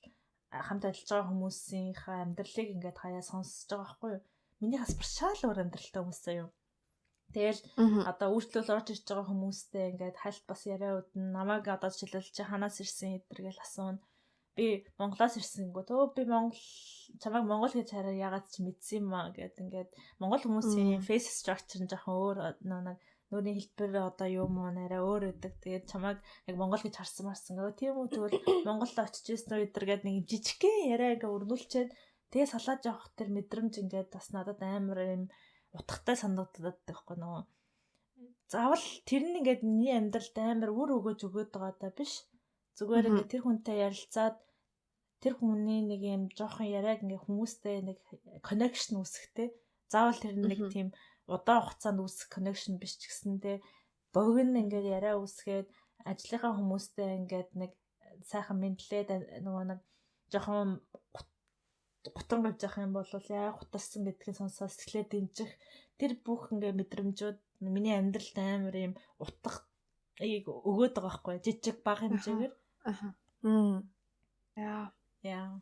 хамт ажиллаж байгаа хүмүүсийнхаа амьдралыг ингээд хаяа сонсож байгаа байхгүй юу? Миний бас бүр шал өөр амьдралтай хүмүүс заяа. Тэгэл одоо үйлчлэл орж ирж байгаа хүмүүстэй ингээд хальт бас яриа үдэн намайг одоо жишээлбэл чи ханаас ирсэн эдэр гэл асууна. Би Монголоос ирсэн гоо. Төө би Монгол чамайг Монгол гэж хараа ягаад чи мэдсэн юм аа гэд ингээд Монгол хүмүүсийн face structure нь жоохон өөр нэг нүүрний хэлбэр одоо юм уу нэрээ өөр өгдөг. Тэгээд чамайг яг Монгол гэж харсан марсан. Өө тийм үү тэгвэл Монголд очиж ирсэн үү эдэр гэд нэг жижигхэн яриа ингээ өрнүүлчээд тэгээ салааж явах тэр мэдрэмж ингээд бас надад амар юм утгатай санагдаад байхгүй нөгөө. Заавал тэр нь ингээд миний амьдралд амар үр өгөөж өгөөд байгаа даа биш. Зүгээр ингээд тэр хүнтэй ярилцаад тэр хүний нэг юм жоохон яриаг ингээд хүмүүстэй нэг connection үүсэхтэй. Заавал тэр нэг тийм удаан хугацаанд үүсэх connection биш ч гэсэндээ богино ингээд яриа үүсгээд ажлынхаа хүмүүстэй ингээд нэг сайхан мэдлээд нөгөө нэг жоохон гутан явж явах юм бол яа гутарсан гэдгийг сонсоод сэтгэлээ дэмжих тэр бүх ингээ мэдрэмжүүд миний амьдралд амар юм утга өгөөд байгаа байхгүй жижиг бага хэмжээгээр.
Аха. Яа.
Яа.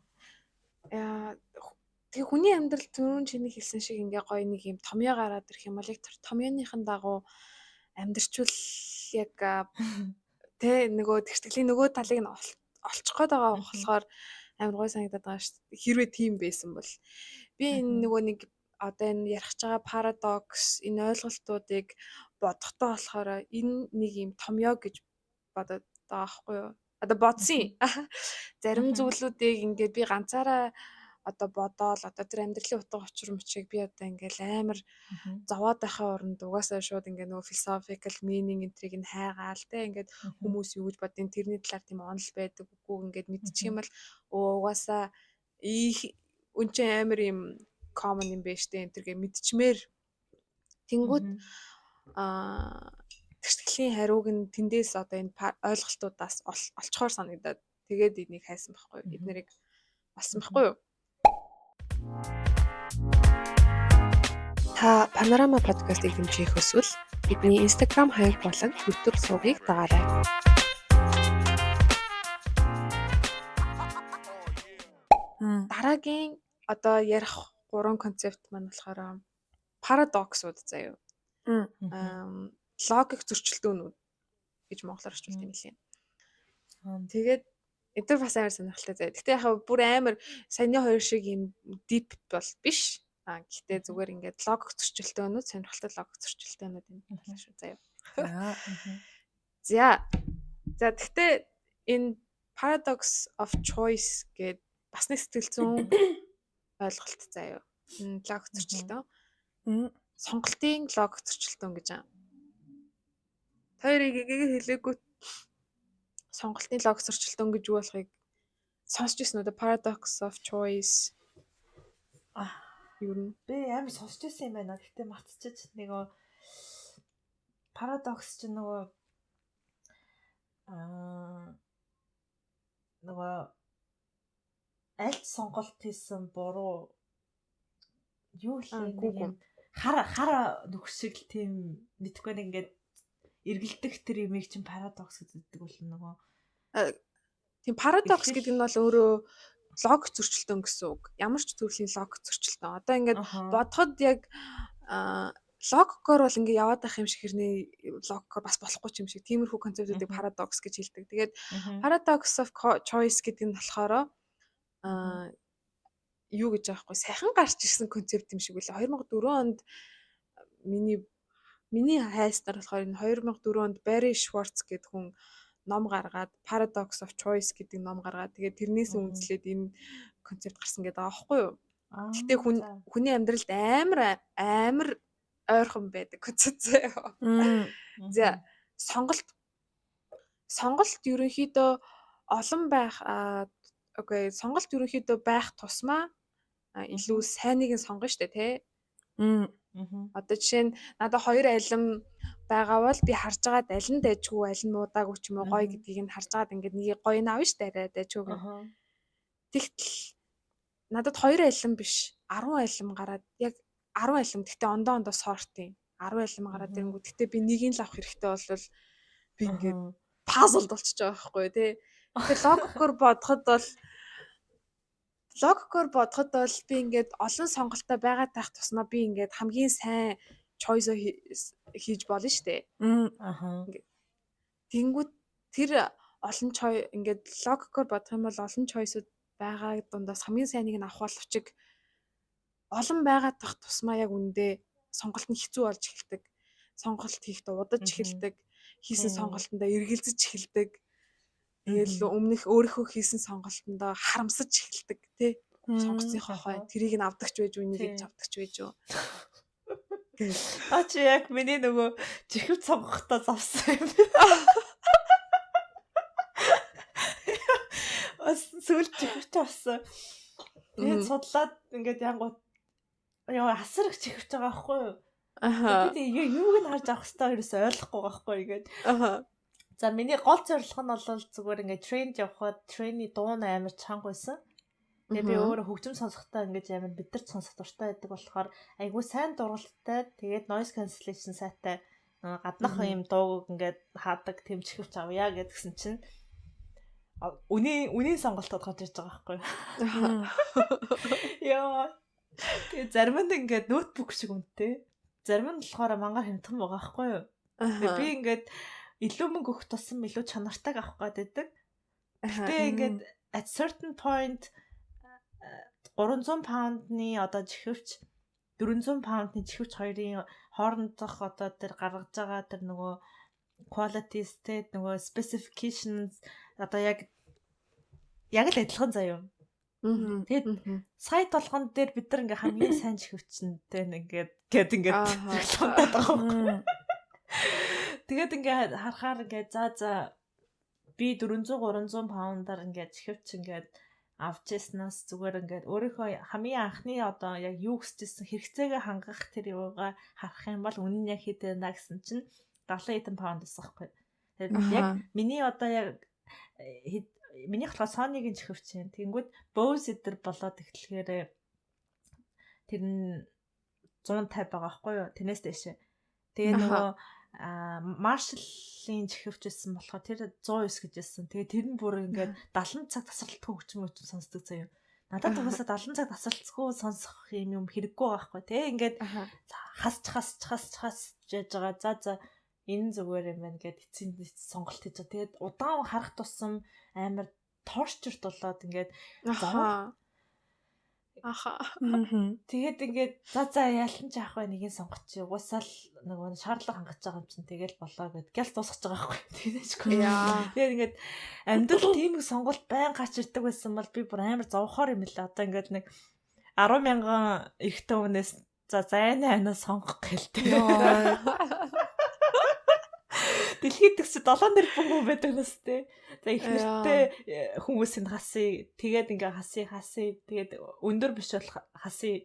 Яа. Тэгээ хүний амьдрал түрүүн чиний хэлсэн шиг ингээ гоё нэг юм томьёо гараад ирэх юм бол яг тэр томьёоныхын дагуу амьдрчвал яг тэ нөгөө тэгштгэлийн нөгөө талыг нь олчих гээд байгаа болохоор амар гоё санагдаад байгаа шүү дээ. Хэрвээ тийм байсан бол би энэ нөгөө нэг одоо энэ ярих гэж байгаа парадокс энэ ойлголтуудыг бодохдоо болохоор энэ нэг юм томьёо гэж бодоод байгаа байхгүй юу? Одоо бодсон. Зарим зүйлүүдийг ингээд би ганцаараа одоо бодоол одоо тэр амьдралын утга учир мөчийг би одоо ингээл амар зовоод байхын оронд угаасаа шууд ингээ нөгөө philosophical meaning энтрийг нь хайгаал те ингээд хүмүүс юу гэж боддیں۔ Тэрний талаар тийм онол байдаг үгүй ингээд мэдчих юм бол угаасаа их үн чинь амар юм common юм байна штэ энэ тэргээ мэдчмээр тэнгүүд аа тэгштгэлийн хариуг нь тэндээс одоо энэ ойлголтуудаас олцохоор санагдаад тэгээд энийг хайсан байхгүй юу? Эднэрийг олсон байхгүй юу?
Та Панорама подкастыг дэмжих хүсвэл бидний Instagram хаяг болон YouTube сувгийг дагаарай.
Дараагийн одоо ярих гурван концепт маань болохоор парадоксууд заяа. Логик зөрчилдөөнүүд гэж монголоор орчуулт юм лээ. Тэгээд эдгээр бас амар сонирхолтой заяа. Гэтэ яг бүр амар саяны хоёр шиг юм deep бол биш. А гэхдээ зүгээр ингээд логик зөрчилдөөнүүд, сонирхолтой логик зөрчилдөөнүүд энэ талаар шүү заяа. За. За гэхдээ энэ paradox of choice гээд бас нэг сэтгэл зүйн ойлголт заяа. Логик зөрчилдөөн. Сонголтын логик зөрчилдөөн гэж аа. Хоёрыг эгийг хэлээгүй сонголтын логик зөрчилдөөн гэж юу болохыг сонсч ирсэн үү? Paradox of choice.
Юу нь? Би амар сонсч ирсэн юм байна. Гэхдээ мартчихаж нөгөө парадокс чинь нөгөө нөгөө аль сонголт хийсэн буруу юу лээ нэг юм хар хар нөхөр шиг л тийм мэдхгүй нэг ингээд эргэлдэх тэр юмыг чинь парадокс гэдэг бол нөгөө
тийм парадокс гэдэг нь бол өөрөө логик зөрчилдөөн гэсэн үг. Ямар ч төрлийн логик зөрчилдөөн. Одоо ингээд бодоход яг логикоор бол ингээд яваад байх юм шиг хэрнээ логикоор бас болохгүй юм шиг. Тиймэрхүү концептуудыг парадокс гэж хэлдэг. Тэгээд paradox of choice гэдэг нь болохоор юу гэж аахгүй сайхан гарч ирсэн концепт юм шиг үлээ. 2004 онд миний хайснаар болохоор энэ 2004 онд Barry Schwartz гэдэг хүн ном гаргаад Paradox of Choice гэдэг ном гаргаад тэгээд тэрнээс үндэслээд энэ концепт гарсан гэдэг байгаа байхгүй юу? Гэхдээ хүний амьдралд амар амар ойрхон байдаг концепт заяа. За сонголт ерөнхийдөө олон байх окей сонголт ерөнхийдөө байх тусмаа илүү сайныг нь сонгоно штэ тий. Одоо жишээ нь надад хоёр алим байгаа бол би харж байгаад аль нь дайжгүй аль нь муудаагүй ч юм уу гоё гэдгийг нь харж байгаад ингээд нэг гоё нь авна штэ арай дайжгүй гэх. Тэгтэл Надад 2 алим биш 10 алим гараад яг 10 алим гэхдээ ондоо sort юм. 10 алим гараад ирэнгүүт гэхдээ би нэгийг л авах хэрэгтэй бол би ингээд puzzle болчихж байгаа байхгүй тий. Тэгэхээр логикоор бодоход бол би ингээд олон сонголттой байгаа таах тусмаа би ингээд хамгийн сайн choice хийж болно шүү дээ. Тэнгүүт тэр олон choice, ингээд логикоор бодох юм бол олон choice-ууд байгаа дундаас хамгийн сайныг нь авах боловч олон байгаа тах тусмаа яг үндэ сонголт нь хэцүү болж эхэлдэг. Сонголт хийхдээ удаж эхэлдэг. Хийсэн сонголтондоо эргэлзэж эхэлдэг. Тэгэл өмнөх өөрийнхөө хийсэн сонголтондоо харамсаж эхэлдэг, тий. Сонгоцсныхоо хойно тэрийг нь авдагч байж, үнийг нь авдагч байж юу.
А чи яг миний нөгөө чихвч сонгохдоо зовсон юм. Бас сүүл чихвч авсан. Тэгээд судлаад ингээд янгууд яа асар их чихвч байгаа байхгүй юу? Би тэгээ юуг нь харж авах хэвээр ерөөсөй ойлгохгүй байгаа байхгүй ингээд. За, миний гол зорилго нь бол зүгээр ингээд тренд явхад трендний дуу нь амар чанга байсан. Тэгээ би өөрөө хөгжим сонсохдоо ингэж амар бидэрч сонсох дуртай байдаг болохоор айгүй сайн дургалттай, тэгээд noise cancellation сайтай гаднах юм дууг ингээд хаадаг тэм чихвч авъя гэдгсэн чинь үнийн сонголтод гарч ирж байгаа байхгүй юу? Яа. Тэгээ зарим нь ингээд ноутбук шиг үнэтэй. Зарим нь болохоор мангар хямдхан байгаа байхгүй юу? Тэгээ би ингээд илүү мөнгө өгөх тусам илүү чанартайг авах гээд байдаг. Гэтэ ингээд at certain point 300 паундны одоо чихвч, 400 паундны чихвч хоёрын хоорондох одоо тэр гаргаж байгаа тэр нөгөө qualities те, нөгөө specifications одоо яг яг л адилхан заяа. Тэгээд сайт болгон дээр бид нар ингээ хамгийн сайн чихвчнтэй ингээд гээд ингээд рекламдаад байгаа байхгүй. Тэгээд ингээ харахаар ингээ за за би 400 300 паундаар ингээд чихвч ингээд авч яснаас зүгээр ингээд өөрийнхөө хамгийн анхны одоо яг юу хүсчихсэн хэрэгцээгээ хангах тэр юугаа харах юм бол үнэн нь яг хэд байна гэсэн чинь 70 хэдэн паунд байсан байхгүй. Тэгээд яг миний одоо яг миний болохоор Sony-гийн чихвч юм. Тэнгүүд Bose эдэр болоод эхлэхээр тэр нь 150 байгаа байхгүй юу? Тэрнээс дээшээ. Тэгээ нөгөө Marshall-ын чихвч байсан болохоор тэр 109 гэж байсан. Тэгээ тэр нь бүр ингээд 70 цаг тасралтгүй хөгжим хөгжим сонсдог заяа. Надад угаасаа 70 цаг тасралтгүй сонсох юм юм хэрэггүй байгаа байхгүй. Тэгээ ингээд хасч хасч хасч хасч яж байгаа. За за, энэ зүгээр юм байна гэд эцсийн сонголт хийж байгаа. Тэгээд удаан харах тусам амар torture болоод ингээд
Аха. Аха.
Тэгээд ингээд за за ялан ч яах вэ, нэгийг сонгоч. Угаасаа л нөгөө шаардлага хангаж байгаа юм чинь тэгэл болоо гэд гялс дуусгаж байгаа байхгүй. Тэгнэчгүй. Тэгээд ингээд амьдрал тийм их сонголт байн гарч ирдэг байсан бол би бүр амар зовхоор юм лээ. Одоо ингээд нэг 10 мянган эрэгтэй хүнээс за зайны ханаа сонгох гэлтэй. Дэлхийд тэгс 7 тэрбум хүн байдаг нэс тээ. За, их нэртэй хүмүүсийн хасыг, тэгээд ингээ хасыг хасыг, тэгээд өндөр биш бол хасыг,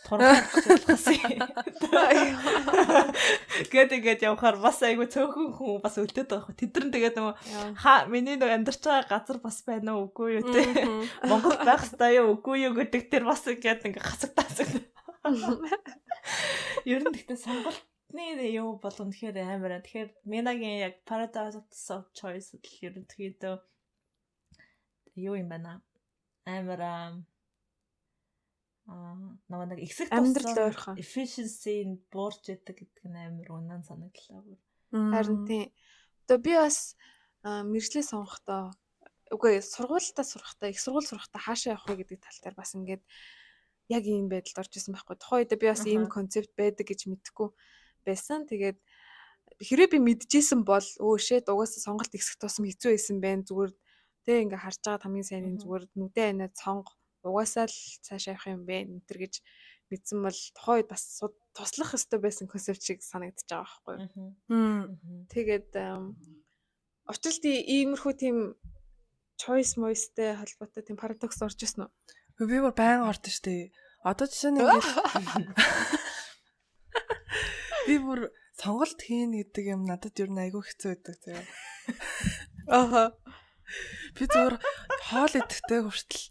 туранхай биш бол хасыг гээд ингээд явхаар бас айгу цөөхөн хүн бас үлдээд байгаа хөө. Тэд нар тэгээд нөгөө ха миний нөгөө амьдарч байгаа газар бас байна уу, үгүй юу те. Монгол байх ёстой юу, үгүй юу гэдэг тэр бас ингээд ингээ хасагтаасаг. Ер нь гэхдээ сонголтны юу бол үнэхээр амар. Тэгэхээр Минагийн яг Paradox of Choice л ерөнхийдөө юу юм байна. Амар аа нөгөө нэг ихсэх
амьдрал ойрхон
efficiency нь буурч идэг гэдэг нь амар үнэн санагдлаа бүр.
Харин тийм. Одоо би бас мэргэжлээ сонгохдоо, үгүй, сургуультай сурахдаа, их сургууль сурахдаа хаашаа явах вэ гэдэг тал дээр бас ингээд яг ийм байдалд орж исэн байхгүй. Тухайн үед би бас ийм концепт байдаг гэж мэдэхгүй байсан. Тэгээд хэрвээ би мэдчихсэн бол өө shit, угаасаа сонголт ихсэх тусам хэцүү байсан байна. Зүгээр тэ ингээ харж байгаа хамгийн сайн зүгээр нүдэн айнаад сонго, угаасаа л цаашаа явах юм бэ энэ төр гэж мэдсэн бол тухайн үед бас туслах ёстой байсан концепт шиг санагдаж байгаа байхгүй. Тэгээд учралт иймэрхүү тийм choice moisтэй холбоотой тийм парадокс орж ирсэн үү?
Би бүр байнга ордог штэ. Одоо жишээ нь ингээд би бүр сонголт хийн гэдэг юм надад ер нь айгүй хэцүү байдаг заяа. Би зүгээр хоол идэхтэй хүртэл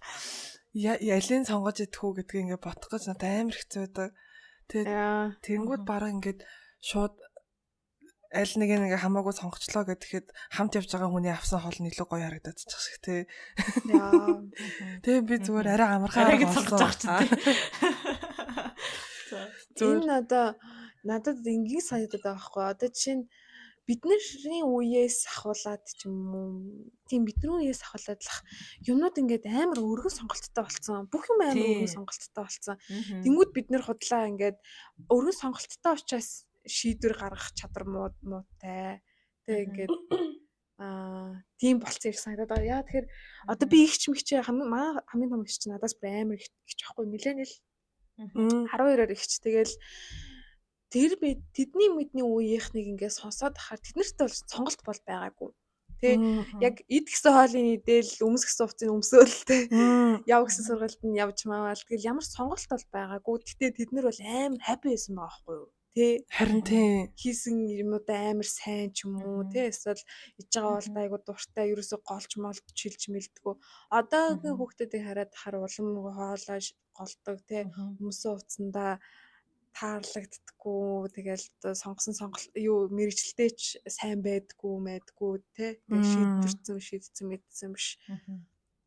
Ялын сонгож идэх үү гэдгийг ингээд бодох гэж надад амар хэцүү байдаг. Тэгээд тэнгууд бараг ингээд шууд аль нэг нь ингээ хамаагүй сонгочлоо гэхэд хамт явж байгаа хүний авсан хоол нь илүү гоё харагдаад чих шиг тий.
Яа.
Тэгээ би зүгээр арай амархан
арай сонгож байгаа чинь тий.
Энэ одоо надад энгийн санагдаад байгаа байхгүй. Одоо жишээ нь бидний үеэс ахуулаад ч юм уу тийм бидний үеэс ахуулаад л юмнууд ингээд амар өргөн сонголттой болсон. Бүх юм амар өргөн сонголттой болсон. Тэнгүүд бид нэр худлаа ингээд өргөн сонголттой учраас шийдвэр гаргах чадвар муутай. Тэгээ ингээд тийм болцсон юм шиг санагдаад байгаа. Яа тэгэхээр одоо би ихч мэгч хамгийн том ихч надаас бүр амар ихч байхгүй миллениал 12-оор ихч. Тэгэл тэр би тэдний мэдний үеийнхнийг ингээд сонсоод ахаар тэднэрт бол сонголт бол байгаагүй. Тэ яг ид гэсэн хоолыг идэл, өмс гэсэн хувцсыг өмсөөл тэ яв гэсэн сургалт нь явж маавал тэгэл ямар сонголт бол байгаагүй. Гэтэ тэд нар бол амар happy байсан байгаа байхгүй юу? Тэ
харин тийм
хийсэн юмудаа амар сайн ч юм уу тэ эсвэл иж байгаа бол айгу дуртай ерөөсө голч молж чилж мэлдэггүй. Одоогийн хүүхдүүдийг хараад хахаар улам нөгөө хоолой голдог тэ өмсөн хувцсандаа таарлагддаггүй тэгэл одоо сонгосон сонголт юу мэрэгчлээ ч сайн байдггүй мэдгүй тэ шийдвэрсэн шийдсэн мэдсэн биш.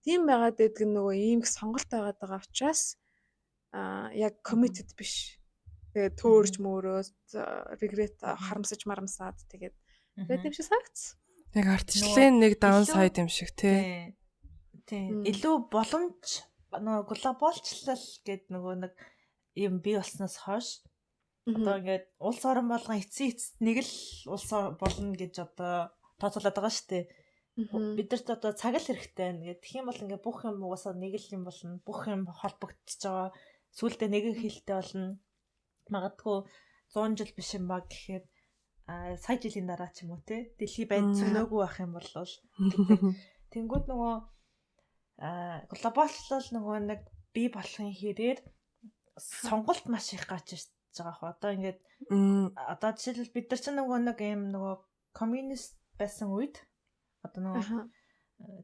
Тийм байгаад байдаг нөгөө ийм их сонголт байгаад байгаа учраас яг committed биш. Тэгээд төөрж мөөрөө regret харамсаж марамсаад тэгээд байд юм шиг санагдсан.
Яг ардчлалын нэг downside юм шиг тий.
Тийм. Илүү боломж нөгөө глобалчлал гэдэг нөгөө нэг юм бий болсноос хойш одоо ингээд улс орон болгон эцсийн эцэст нэг л улс болно гэж одоо тооцоолоод байгаа шүү дээ. Бидэрт одоо цаг л хэрэгтэй байна гэх. Тэгэх юм бол ингээд бүх юм угаасаа нэг л юм болно. Бүх юм холбогдчихож байгаа. Сүүлдээ нэгэн хэлтэй болно. Магадгүй 100 жил биш юм ба гэхэд сая жилийн дараа ч юм уу те дэлхий байд цөнөөгүй байх юм бол гэдэг. Тэнгүүд нөгөө глобалчлал нөгөө нэг бий болохын хэрээр сонголт маш их гарч ирж байгаа хөө. Одоо ингээд одоо жишээлбэл бид нар чинь нөгөө нэг юм нөгөө коммунист байсан үед одоо нөгөө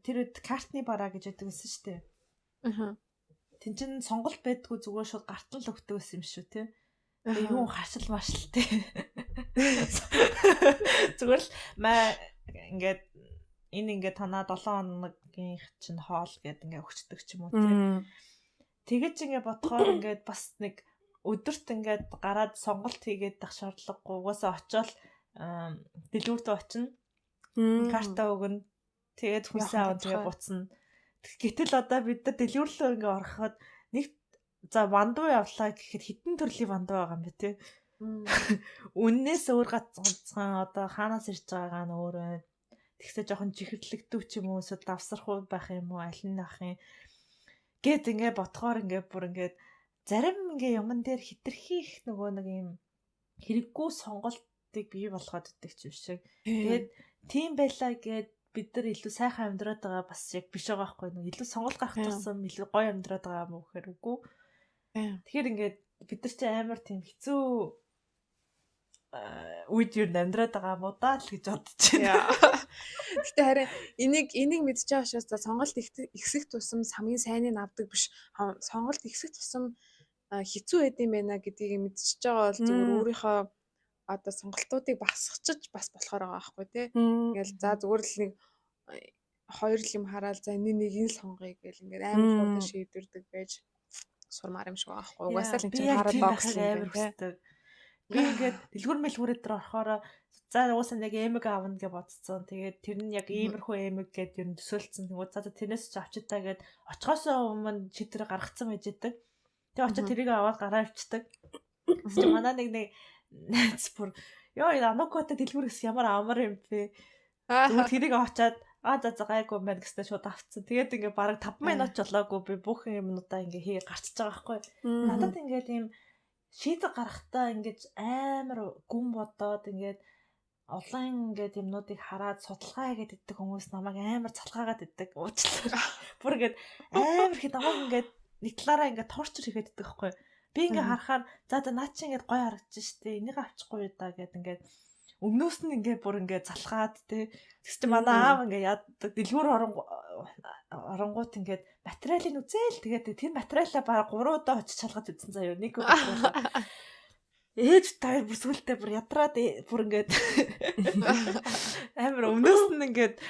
тэр үед картны бараа гэж яддаг байсан шүү дээ. Тин чин сонголт байдгүй зүгээр шууд гартал өгдөг байсан юм шүү те. Тэгээ юу харшил маршил те. Зүгээр л маа ингээд энэ ингээд танаа 7 хоногийн чинь хоол гэд ингээд өгчдөг ч юм уу те. Тэгэж ингээд бодохоор ингээд бас нэг өдөрт ингээд гараад сонголт хийгээд тах шаардлагагүй. Угаасаа очиод дэлгүүртээ очино. Карта өгнө. Тэгээд хүнсээ аваад тэгээд буцна. Гэтэл одоо бид нар дэлгүүрлөө ингээд ороход нэг за вандуу явлаа гэхэд хитэн төрлийн вандуу байгаа юм бэ те. Үннээс өөр ганцхан одоо хаанаас ирж байгаагаа нь өөр байна. Тэгсээ жоохон чихэрлэгдүү ч юм уу эсвэл давсрах уу байх юм уу аль нь ах юм гэд ингээ бодохоор ингээ бүр ингээд зарим ингээ юмн дээр хитрхи их нөгөө нэг юм хэрэггүй сонголтыг бий болгоод идэх юм шиг. Тэгээд тийм байлаа гэд бид нар илүү сайхан амьдраад байгаа бас яг биш байгаа байхгүй нэг илүү сонголт гарах тусам илүү гоё амьдраад байгаа юм уу гэхээр үгүй. Тэгэхээр ингээд бид нар чи амар тийм хэцүү үед юу амьдраад байгаа юм уу даа л гэж бодож байна.
Гэтэ харин энийг мэдж байгаа учраас за сонголт ихсэх тусам хамгийн сайныг авдаг биш. Сонголт ихсэх тусам хэцүү байд юм байна гэдгийг мэдчихэж байгаа бол зүгээр өөрийнхөө одоо сонголтуудыг багасгах бас болохоор байгаа байхгүй тий. Ингээл за зүгээр л нэг хоёр л юм хараал за энэ нэгийг л сонгоё гэл ингээд амар хурдан шийдвэрдэг байж сурмаар юм шиг байгаа байхгүй. Угаасаа л энэ чинь парадокс
юм байна тий. Би ингээд дэлгүүр мэлгүүрээ дээр орохоор за угаасаа нэг эмэг аавна гэж бодцсон. Тэгээд тэр нь яг иймэрхүү эмэг гэд ер нь төсөөлцсөн. Тэгвэл за тэрнээс ч авчи та гэд очихоосоо өмнө шийдвэр гаргацсан байж идэг. Тэгээ очиж тэрийг аваад гараа авчдаг. Тэгсэн манай нэг найз бүр ёо энэ анукотой дэлгүүр гэсэн ямар амар юм бэ. Тэгвэл тэрийг очиад за за гайгүй байна гэснээр шууд авцсан. Тэгээд ингээ бараг 5 минут ч болоогүй би бүх юмнуудаа ингээ хийгээ гарчиж байгаа байхгүй. Надад ингээд ийм шийдэл гаргахтаа ингэж амар гүн бодоод ингээд олон ингээд юмнуудыг хараад судалгаа хийгээд иддэг хүмүүс намайг амар цалгаагаад иддэг уучлаарай. Бүр ингээд амар их намайг ингээд нэг талаараа ингээд торчер хийгээд иддэг байхгүй. Би ингээд харахаар за за наад чи ингээд гоё харагдаж штэ энийг авчихгүй юу да гэд ингээд Өмнөөс нь ингээ бүр ингээ залхаад те. Тэгс чи манай аав ингээ яадаг дэлгүүр оронгууд ингээд материалыг үзээл тэгээд тэр материалаа бараг 3 удаа очиж шалгаж үзсэн заяа. Нэг материалаа. Ээж та бүр сүултээ бүр ядраад бүр ингээд амар өмнөөс нь ингээд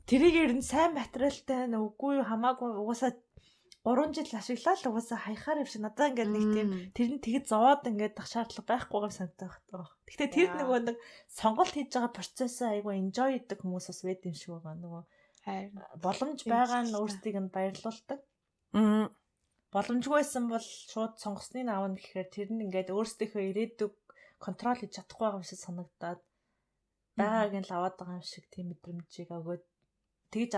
тэрийг ер нь сайн материалтай үгүй юу хамаагүй угаасаа 3 жил ашиглаад л угаасаа хаяхаар юм шиг надаа ингээд нэг тийм тэр нь тэгэд зовоод ингээд ах шаардлага байхгүй юм санагдах байгаа. Гэхдээ тэр нөгөө нэг сонголт хийж байгаа процессоо айгүй enjoy хийдэг хүмүүс бас байд юм шиг байгаа. Нөгөө боломж байгаа нь өөрсдийг нь баярлуулдаг. Боломжгүй байсан бол шууд сонгосныг авна гэхээр тэр нь ингээд өөрсдийнхөө ирээдүг контрол хийж чадахгүй байгаа юм шиг санагдаад байгааг нь л аваад байгаа юм шиг тийм мэдрэмжийг өгөөд тэгж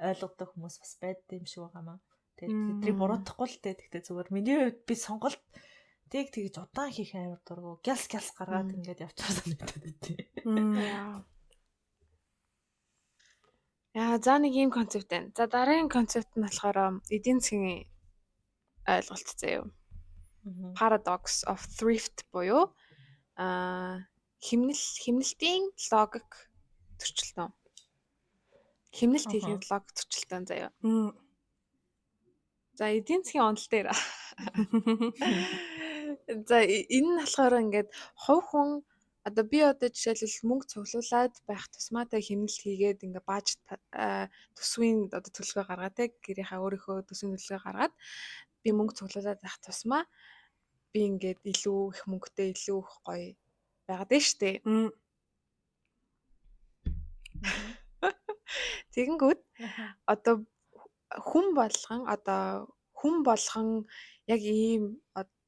ойлгодог хүмүүс бас байд юм шиг байгаа маа. Тэгээд тэднийг буруутгахгүй л дээ. Тэгтээ зүгээр миний хувьд би сонголт тийг тэгж удаан хийх амар дургу. Гялс гялс гаргаад ингээд явчихсан санагдаад байдیں۔
Яа, за нэг ийм концепт байна. За дараагийн концепт нь болохоор эдийн засгийн ойлголт заяа. Paradox of thrift буюу хэмнэл хэмнэлтийн логик зөрчилдөөн. Хэмнэлт хийхийн логик зөрчилдөөн заяа. За эдийн засгийн онол дээр. За энэ нь болохоор ингээд хувь хүн одоо би одоо жишээлбэл мөнгө цуглуулад байх тусмаа тэ хэмнэлт хийгээд ингээ бааж төсвийн одоо төлөвлөгөө гаргаад тэ гэрийнхаа өөрийнхөө төсвийн төлөвлөгөө гаргаад би мөнгө цуглуулад байх тусмаа би ингээд илүү их мөнгөтэй илүү их гоё байгаад байна штэ. Тэгэнгүүт одоо хүн болгон одоо хүн болгон яг ийм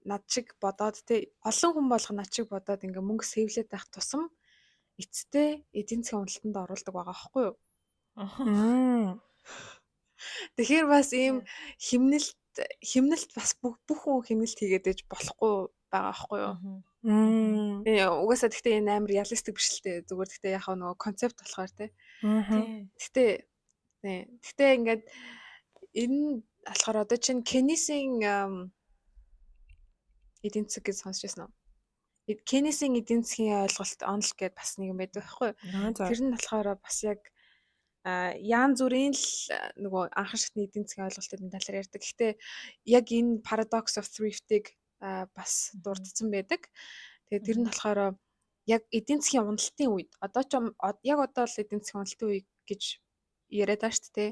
над шиг бодоод те олон хүн болгон над шиг бодоод ингээ мөнгө сэвлээд байх тусам эцэстээ эдийн засгийн уналтанд оруулдаг байгаа байхгүй юу? Тэгэхээр бас ийм хэмнэлт хэмнэлт бас бүх хүн хэмнэлт хийгээд ээж болохгүй байгаа байхгүй юу? Угаасаа гэхдээ энэ амар реалистик биш л дээ. Зүгээр гэхдээ яг нөгөө концепт болохоор те. Гэхдээ гэхдээ ингээд энэ болохоор одоо чинь Кеннисийн эдийн засаг гэж сонсч байсан уу? Кеннисийн эдийн засгийн ойлголт онол гэдээ бас нэг юм байдаг байхгүй юу? Тэр нь болохоор бас яг яан зүрийн л нөгөө анхан шатны эдийн засгийн ойлголтын талаар ярьдаг. Гэхдээ яг энэ paradox of thrift-ийг бас дурдсан байдаг. Тэгээд тэр нь болохоор яг эдийн засгийн уналтын үед одоо ч яг одоо л эдийн засгийн уналтын үе гэж яриад байгаа шүү дээ.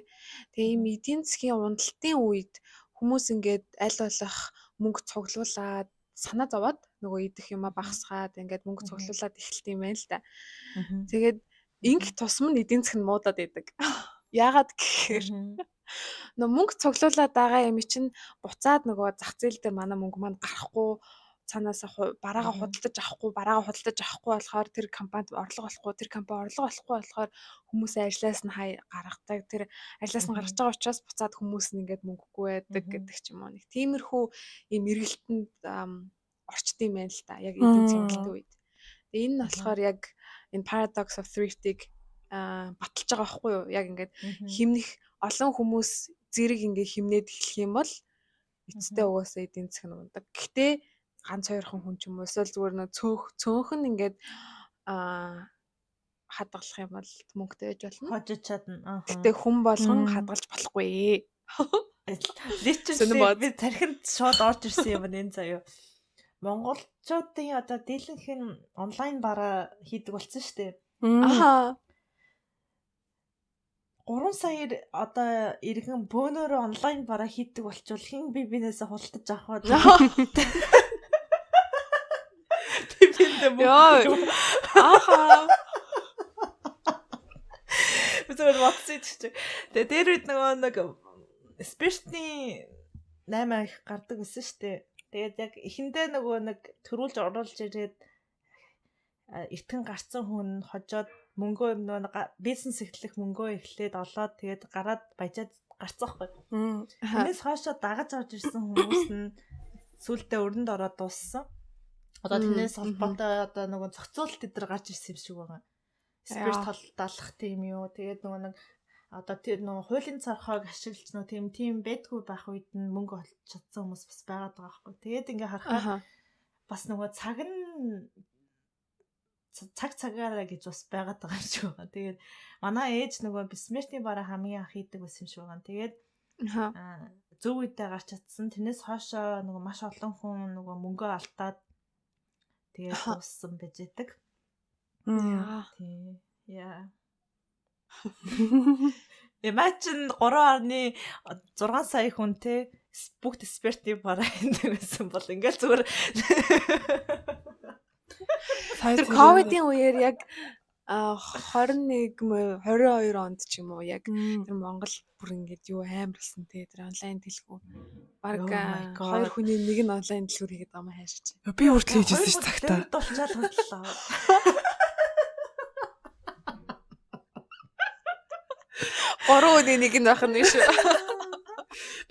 Тэгээ ийм эдийн засгийн уналтын үед хүмүүс ингээд аль болох мөнгө цуглуулад санаа зовоод нөгөө идэх юмаа багасгаад ингээд мөнгө цуглуулад эхэлт юм байна л да. Тэгээд ингэх тусам нь эдийн засаг нь муудаад идэг. Яагаад гэхээр нөгөө мөнгө цуглуулад байгаа юм чинь буцаад нөгөө зах зээл дээр манай мөнгө маань гарахгүй цаанаасаа бараагаа худалдаж авахгүй, бараагаа худалдаж авахгүй болохоор тэр компанид орлого олохгүй, тэр компани орлого олохгүй болохоор хүмүүсээ ажлаас нь хай гаргадаг. Тэр ажлаас нь гаргаж байгаа учраас буцаад хүмүүс нь ингээд мөнгөгүй байдаг гэдэг ч юм уу. Нэг тиймэрхүү ийм эргэлтэнд орчд юм байна л та. Яг эдийн засгийн уналтын үед. Тэгээ энэ нь болохоор яг энэ paradox of thrift-ийг баталж байгаа байхгүй юу? Яг ингээд хэмнэх олон хүмүүс зэрэг ингээд хэмнээд эхлэх юм бол эцэстээ угаасаа эдийн засаг нь унадаг. Гэхдээ ганц хоёрхан хүн ч юм уу эсвэл зүгээр нөө цөөх цөөхөн ингээд хадгалах юм бол мөнгөтэй байж болно.
Хожиж чадна.
Гэтэ хүн болгон хадгалж болохгүй.
Literally би тархинд шууд орж ирсэн юм энэ заяа. Монголчуудын одоо дийлэнх нь онлайн бараа хийдэг болсон шүү дээ.
Аа.
3 сая одоо иргэн бөөнөрөө онлайн бараа хийдэг болчвол хэн би бинээсээ худалдаж авах вэ? Би биндээ
мөнгө. Ааха.
Би зүгээр бодсон чи. Тэгээ дээр үед нөгөө нэг спиртний 8 их гардаг байсан шүү дээ. Тэгээд яг эхэндээ нөгөө нэг төрүүлж оруулж ирээд эртхэн гарцсан хүн хожоод мөнгөө юм нөгөө бизнес эхлэх мөнгөө эхлээд олоод тэгээд гараад баяжаад гарцсан байхгүй. Тэрнээс хойшоо дагаж орж ирсэн хүмүүс нь сүултээ өрөнд ороод дууссан. Одоо тэрнээс холбоотой одоо нөгөө зохицуулалт эдэр гарч ирсэн юм шиг байгаа. Спирт талдаалах тийм юу. Тэгээд нөгөө нэг одоо тэр нөгөө хуулийн цархааг ашиглаж нөгөө тийм тийм байдгүй байх үед нь мөнгө олж чадсан хүмүүс бас байгаад байгаа байхгүй. Тэгээд ингээ харахаар бас нөгөө цаг нь цаг цагаараа гэж бас байгаад байгаа юм шиг байгаа. Тэгээд манай ээж нөгөө бессмертный бараа хамгийн анх хийдэг байсан юм шиг байгаа. Тэгээд зөв үедээ гарч чадсан. Тэрнээс хойшоо нөгөө маш олон хүн нөгөө мөнгөө алдаад тэгээд дууссан байж идэг. Тийм. Яа. Imagine 3.6 сая хүн те бүгд экспертийн бараа хийдэг байсан бол ингээл зүгээр.
Тэр ковидын үеэр яг 21 22 онд ч юм уу яг тэр Монгол бүр ингээд юу амар болсон те, тэр онлайн дэлгүүр баг хоёр хүний нэг нь онлайн дэлгүүр хийгээд байгаа юм хайшаач.
Би хүртэл хийжсэн ш цагтаа.
Дулчаал хутлаа.
Гурван хүний нэг нь байх нь шүү.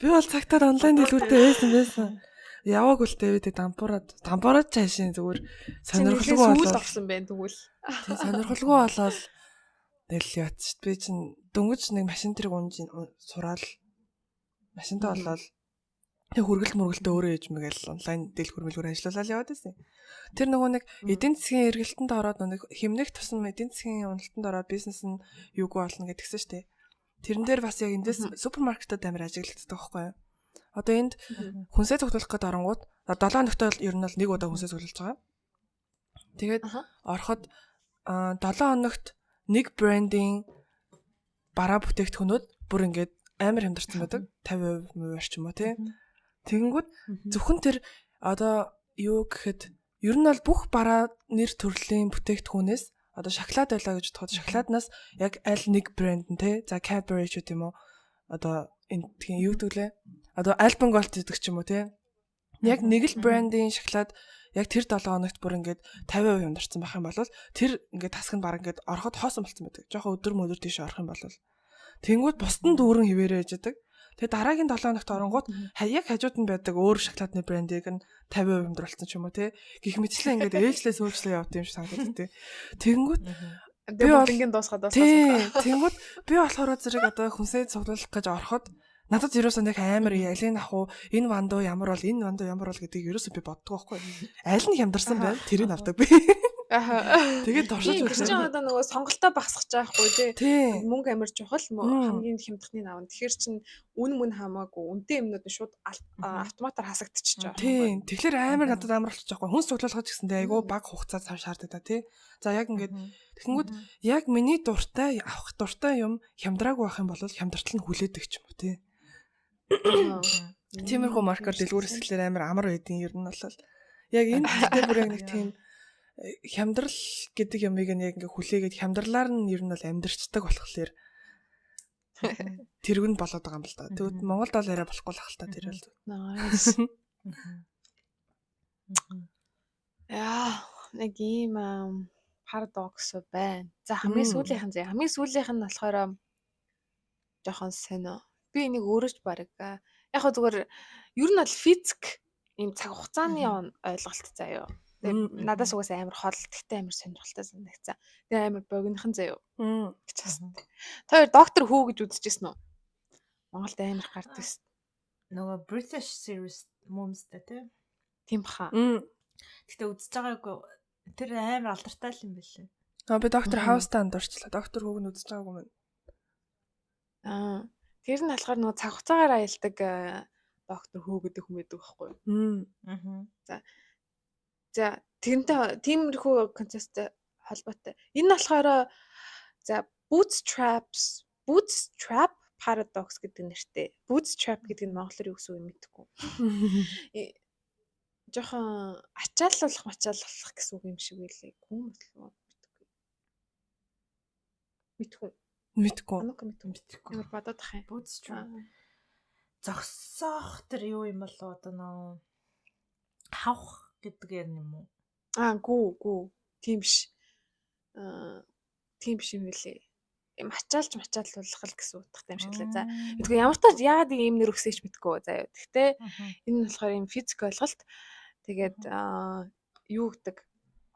Би бол цагтаа онлайн дэлгүүртэй байсан. Яваагүй л дээ би дампуураад цаашин зүгээр сонирхолгүй
болоод орсон байх тэгвэл.
Тийм, сонирхолгүй болоод тэгэл ятч. Би чинь дөнгөж нэг машин тэрэг унж сураал машинтай болоод тэг хүргэлт мөргөлтөө өөрөө ээж мэгэл онлайн дэлгүүр мэлгүүр ажиллуулаад яваад байсан. Тэр нөгөө нэг эдийн засгийн эргэлтэнд ороод нэг хэмнэх тусам эдийн засгийн уналтанд ороод бизнес нь юугүй болно гэдгсэн шүү дээ. Тэрэн дээр бас яг эндээс супермаркетад амар ажиглагддаг байхгүй юу? Одоо энд хүнсээ цуглуулах гээд оронгууд 7 хоногт ер нь бол нэг удаа хүнсээ цуглуулж байгаа. Тэгээд ороход 7 хоногт нэг брендийн бараа бүтээгдэхүүнүүд бүр ингээд амар хямдарсан байдаг. 50% ч юм уу тий. Тэгэнгүүт зөвхөн тэр одоо юу гэхэд ер нь бол бүх бараа нэр төрлийн бүтээгдэхүүнээс одоо шоколад байлаа гэж бодоход шоколаднаас яг аль нэг брэнд нь тий. За Cadbury ч гэдэм үү. Одоо энэ тийм юу гэдэг лээ? Одоо Alpen Gold гэдэг ч юм уу тий. Яг нэг л брендийн шоколад яг тэр 7 хоногт бүр ингээд 50% хямдарсан байх юм бол тэр ингээд тасг нь баг ингээд ороход хоосон болцсон байдаг. Жохоо өдөр мөдөр тийш орох юм бол тэнгууд бусд нь дүүрэн хിവэрэ яж байдаг. Тэгээ дараагийн 7 хоногт оронгууд яг хажууд нь байдаг өөр шоколадны брендийг нь 50% хямдруулсан ч юм уу тий. Гэх мэтчлэн ингээд ээжлээ сүүлжлээ явд юм шиг санагдаад тий. Тэнгүүд
би бол ингээд дуусгаад.
Тэнгүүд би болохоор зэрэг одоо хүнсээ цуглуулах гэж ороход надад ерөөсөө нэг амар ялын ах уу энэ вандуу ямар бол энэ вандуу ямар бол гэдгийг ерөөсөө би боддог байхгүй. Аль нь хямдарсан байна тэрийг авдаг би. Тэгээд туршиж
үзсэн. Тэр чинь одоо нөгөө сонголтоо багасгах байхгүй тий. Мөнгө амар чухал хамгийн хямдхныг авна. Тэгэхээр чин үн мөн хамаагүй үнэтэй юмнууд нь шууд автоматар хасагдчихж байгаа.
Тийм. Тэгэхээр амар надад амар болчих жоохгүй. Хүнс цуглуулах ч гэсэндээ айгүй баг хугацаа шаарддаг тий. За яг ингээд тэгэнгүүт яг миний дуртай авах дуртай юм хямдраагүй байх юм бол хямдартал нь хүлээдэг ч юм уу тий. Тиймэрхүү маркер дэлгүүр хэсгэлээр амар амар байдیں۔ Ер нь бол яг энэ гэхдээ бүр яг нэг тийм хямдрал гэдэг юмыг нь яг ингээ хүлээгээд хямдралаар нь ер нь бол амьдрчдаг болохоор тэрэг нь болоод байгаа юм л да. Тэгвэл Монголд бол арай болохгүй л ах л та тэр бол.
Nice. Яа, нэг ийм парадокс байна. За хамгийн сүүлийнх нь зэ. Хамгийн сүүлийнх нь болохоор жоохон сонио. Би энийг өөрөө ч баг яг хөө зүгээр ер нь бол физик ийм цаг хугацааны ойлголт заяо. Тэгээ надаас угаасаа амар хол гэхдээ амар сонирхолтой санагцсан. Тэгээ амар богинохон заяо гэж бас. Та хоёр доктор Хүү гэж үзчихсэн үү? Монголд амар гардаг ш.
Нөгөө British series хүмүүстэй тий.
Тийм баха.
Гэтэ үзэж байгаагүй тэр амар алдартай л юм билээ.
Аа би доктор Хаустай андуурчлаа. Доктор Хүүг нь үзэж байгаагүй мэн.
Аа тэр нь болохоор нөгөө цаг хугацаагаар аялдаг доктор Хүү гэдэг хүн байдаг байхгүй
юу?
За. За тэрнтэй тиймэрхүү концепттэй холбоотой. Энэ нь болохоор за bootstrap paradox гэдэг нэртэй. Bootstrap гэдэг нь монголоор юу гэсэн үг юм мэдэхгүй. Жохон ачааллах мачааллах гэсэн үг юм шиг байлээ. Гүн болов мэдэхгүй. Мэдгүй.
Мэдгүй.
Анука мэдгүй. Ямар бодоод ах юм.
Bootstrap. Зогсоох тэр юу юм болов одоо нөө хавх гэдэг юм уу?
Аа гүү. Тийм биш. Аа тийм биш юм билээ. Им ачаалж мачааллах л гэсэн утгатай юм шиг лээ. За мэдгүй ямар ч яагаад ийм нэр өгсөйч мэдгүй заяа. Гэхдээ энэ нь болохоор ийм физик ойлголт. Тэгээд юу гэдэг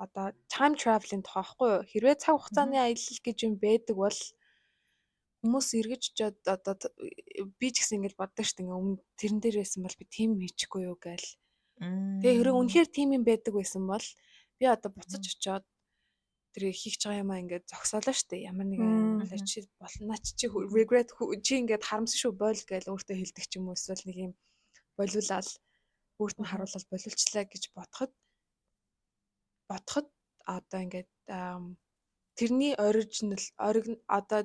одоо time travel-ын тухай байхгүй юу? Хэрвээ цаг хугацааны аялал гэж юм байдаг бол хүмүүс эргэж очиод одоо би ч гэсэн ингэж боддог шүү дээ. Ингээ өмнө тэрэн дээр байсан бол би тийм хийчихгүй юу гээл. Тэгээ хэрэг үнэхээр тийм юм байдаг байсан бол би одоо буцаж очиод тэр хийх байгаа юмаа ингээд зогсоолоо штэ. Ямар нэгэн байдлаар чи болно чи regret чи ингээд харамсан шүү бойл гэж өөртөө хэлдэг ч юм уу эсвэл нэг юм болиулаад өөрт нь харуулаад болиулчлаа гэж бодоход одоо ингээд тэрний original одоо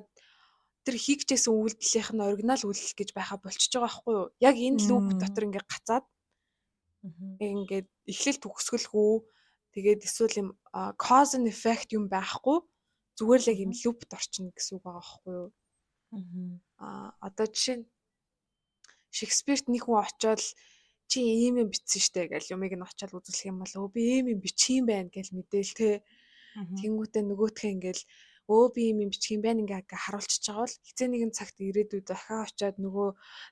тэр хийгчээсэн үйлдэлийнх нь оригинал үйлдэл гэж байха болчихж байгаа байхгүй юу? Яг энэ лүүп дотор ингээд гацаад ингээд эхлэл төгсгөлгүй тэгээд эсвэл юм cause and effect юм байхгүй зүгээр л яг юм лүүпт орчихно гэсэн үг байгаа байхгүй юу? Одоо жишээ нь Шекспирт нэг хүн очиод чи ийм юм бичсэн штэ гэж юмыг нь очиад үзүүлэх юм бол өө би ийм юм бичих юм байна гэж мэдээл те. Тэнгүүтээ нөгөөтхөө ингээл өө би ийм юм бичих юм байна ингээ харуулчихж байгаа бол хизээ нэгэн цагт ирээдүйд дахиад очиад нөгөө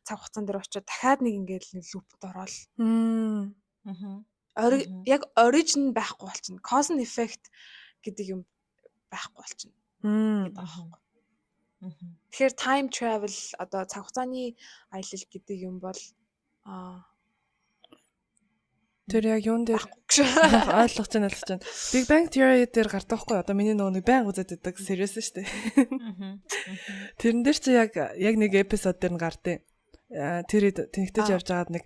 цаг хугацаан дээр очиад дахиад нэг ингээл нэг лүпт ороод яг origin байхгүй болчихно. Cause and effect гэдэг юм байхгүй болчихно гэдэг аахгүй. Тэгэхээр time travel одоо цаг хугацааны аялал гэдэг юм бол
тэр яг юун дээр ойлгож байна. Big Bang Theory дээр гардаг хгүй одоо миний нөгөө нэг баян үзээд байдаг series шүү дээ. Тэрэн дээр чи яг нэг эпизод дээр нь гардыг. Тэр тэнхтэж явж байгаад нэг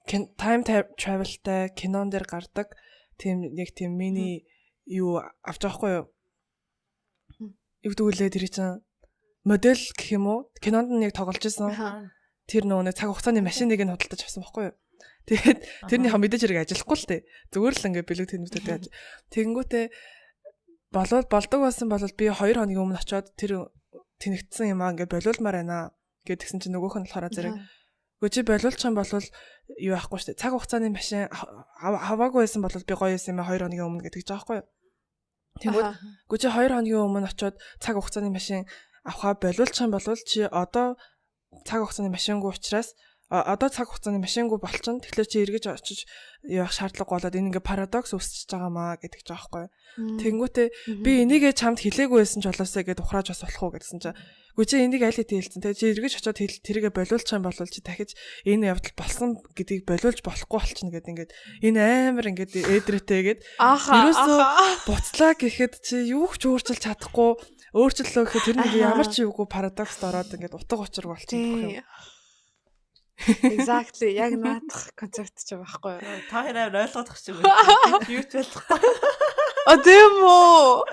time travelтай кинон дээр гардаг тийм нэг тийм мини юу авч байгаа хгүй юу? Юу гэдэг үлээ тэр чинь модель гэх юм уу? Кинонд нь яг тоглож исэн. Тэр нөгөө нэг цаг хугацааны машиныг нь худалдаж авсан байхгүй юу? Тэгээд тэрнийхээ мэдээж хэрэг ажиллахгүй л дээ. Зүгээр л ингээ бэлэг тэнүүтэй байж. Тэгэнгүүтээ болоод болдог байсан бол би 2 хоногийн өмнө очиод тэр тэнэгдсэн юм аа ингээ болиулмаар байна гэдгсэн чинь нөгөөх нь болохоор зэрэг үгүй чи болиулчих юм бол юу яахгүй шүү дээ. Цаг хугацааны машин аваагүй байсан бол би гоё юм аа 2 хоногийн өмнө гэдэг жаа байхгүй юу? Тэнгүүд үгүй чи 2 хоногийн өмнө очиод цаг хугацааны машин авахаа болиулчих юм бол чи одоо цаг хугацааны машингүй учраас одоо цаг хугацааны машингүй болчихно. Тэгэхээр чи эргэж очиж явах шаардлага болоод энэ ингээ парадокс үүсчихэж байгаа маа гэдэг ч аахгүй. Тэнгүүтээ би энийгээ чамд хэлээгүй байсан ч болоосаа гэд ухрааж бас болох уу гэдсэн чинь. Үгүй чи энийг аль хэдийн хэлсэн. Тэгээ чи эргэж очиод тэрийгэ болиулчих юм бол чи дахиж энэ явдал болсон гэдгийг болиулж болохгүй болчихно гэд ингээд энэ амар ингээд ээдрээтэй гэд. Ерөөсөө буцлаа гэхэд чи юу ч өөрчилж чадахгүй өөрчлөлөө гэхэд тэр нэг ямар ч юугүй парадокст ороод ингээд утга учир болчихно гэх юм.
Exactly. Яг наадах концепт ч байхгүй юу.
Та хоёр амар ойлгох шиг байна. Юу ч ойлгохгүй.
А тийм үү.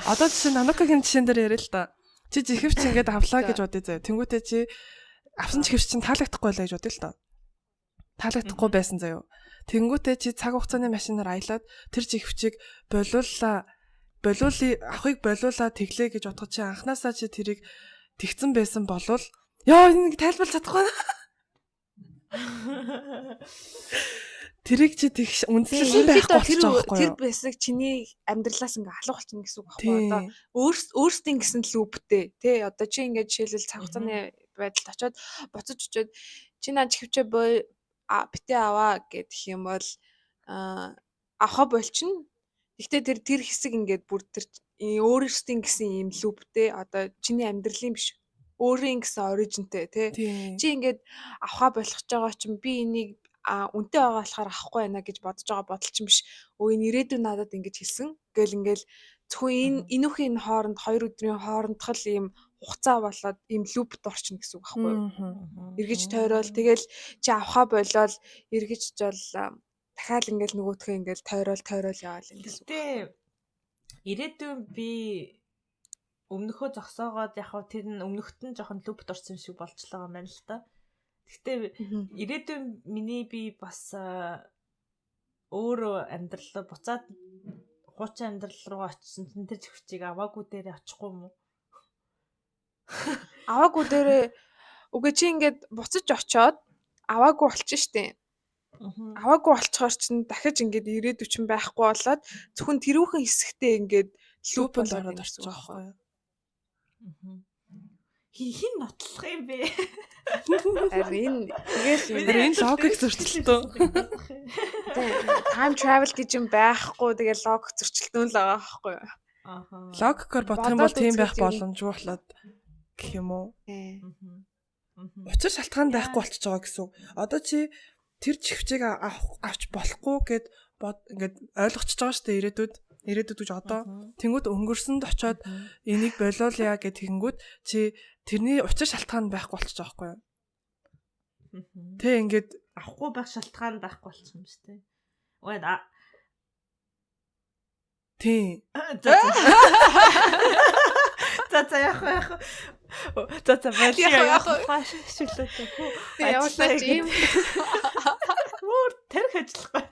Одоо жишээ Нанукагийн жишээн дээр яриа л да. Чи жихэвч ингээд авлаа гэж бодъё заяа. Тэнгүүтээ чи авсан жихэвч чинь таалагдахгүй байлаа гэж бодъё л да. Таалагдахгүй байсан заяа. Тэнгүүтээ чи цаг хугацааны машинаар аялаад тэр жихэвчийг болиуллаа. Болиулъя, авахыг болиулаа тэглээ гэж бодоход чи анханасаа чи тэрийг тэгцэн байсан болвол яа энэ тайлбарлаж чадахгүй. Тэрийг чи тэгш үндэслэл байхгүй болчих жоохгүй юу?
Тэр байсаг чиний амьдралаас ингээ алга болчихно гэсэн үг байхгүй юу? Одоо өөрсдийн гэсэн лүүптэй тий одоо чи ингээ жишээлбэл цаг хугацааны байдалд очиод буцаж очиод чи наа чихвчээ бой битээ аваа гэх юм бол авахаа болчихно. Гэхдээ тэр хэсэг ингээд бүр тэр өөрсдийн гэсэн ийм лүүптэй одоо чиний амьдралын биш өөрийн гэсэн оригинтэй тий. Чи ингээд авахаа болгож байгаа чинь би энийг үнэтэй байгаа болохоор авахгүй байна гэж бодож байгаа бодол чинь биш. Өө энэ ирээдүйн надад ингэж хэлсэн. Гэл ингээл зөвхөн энэ энүүхийн хооронд 2 өдрийн хоорондох л ийм хугацаа болоод ийм лүүпт орчихно гэсэн үг байхгүй юу? Эргэж тойрол тэгэл чи авахаа болоод эргэж жол дахиад ингээл нөгөөтгөө ингээл тойрол яваал юм гэсэн.
Гэтэ ирээдүйн би өмнөхөө зогсоогоод яг хав тэр нь өмнөхт нь жоохон лүүпт орсон юм шиг болчлоо юм байна л та. Гэтэ ирээдүйн миний би бас өөрөө амьдрал буцаад хуучин амьдрал руу очисон чинь тэр зөхчийг аваагүй дээрээ очихгүй юм уу?
Аваагүй дээрээ үгүй чи ингээд буцаж очиод аваагүй болчих штеп. Аваагүй болчихоор чинь дахиж ингээд ирээдүй чинь байхгүй болоод зөвхөн тэрүүхэн хэсэгтээ ингээд лүүп
болоод ороод орчих жоохгүй юу?
Хин нотлох юм бэ?
Харин энэ тэгэл
энэ логик зөрчилтөө.
Time travel гэж юм байхгүй тэгэл логик зөрчилтөө л байгаа байхгүй юу?
Аха.
Логикоор бодох юм бол тийм байх боломжгүй болоод гэх юм уу? Учир шалтгаан байхгүй болчихж байгаа гэсэн. Одоо чи тэр чихвчийг авч болохгүй гэд ингээд ойлгочихж байгаа шүү дээ ирээдүйд. Ирээдүйд гэж одоо тэнгууд өнгөрсөнд очиод энийг болиулъя гэх тэгэнгүүт чи тэрний учир шалтгаан байхгүй болчих жоохгүй юу? Тэ ингээд
авахгүй байх шалтгаан байхгүй болчих юм шүү дээ. Үгүй
тий.
За за яах вэ яах вэ? За за болио яах вэ? Шүлээ.
Явуулаач ийм.
Мөр тарих ажиллахгүй.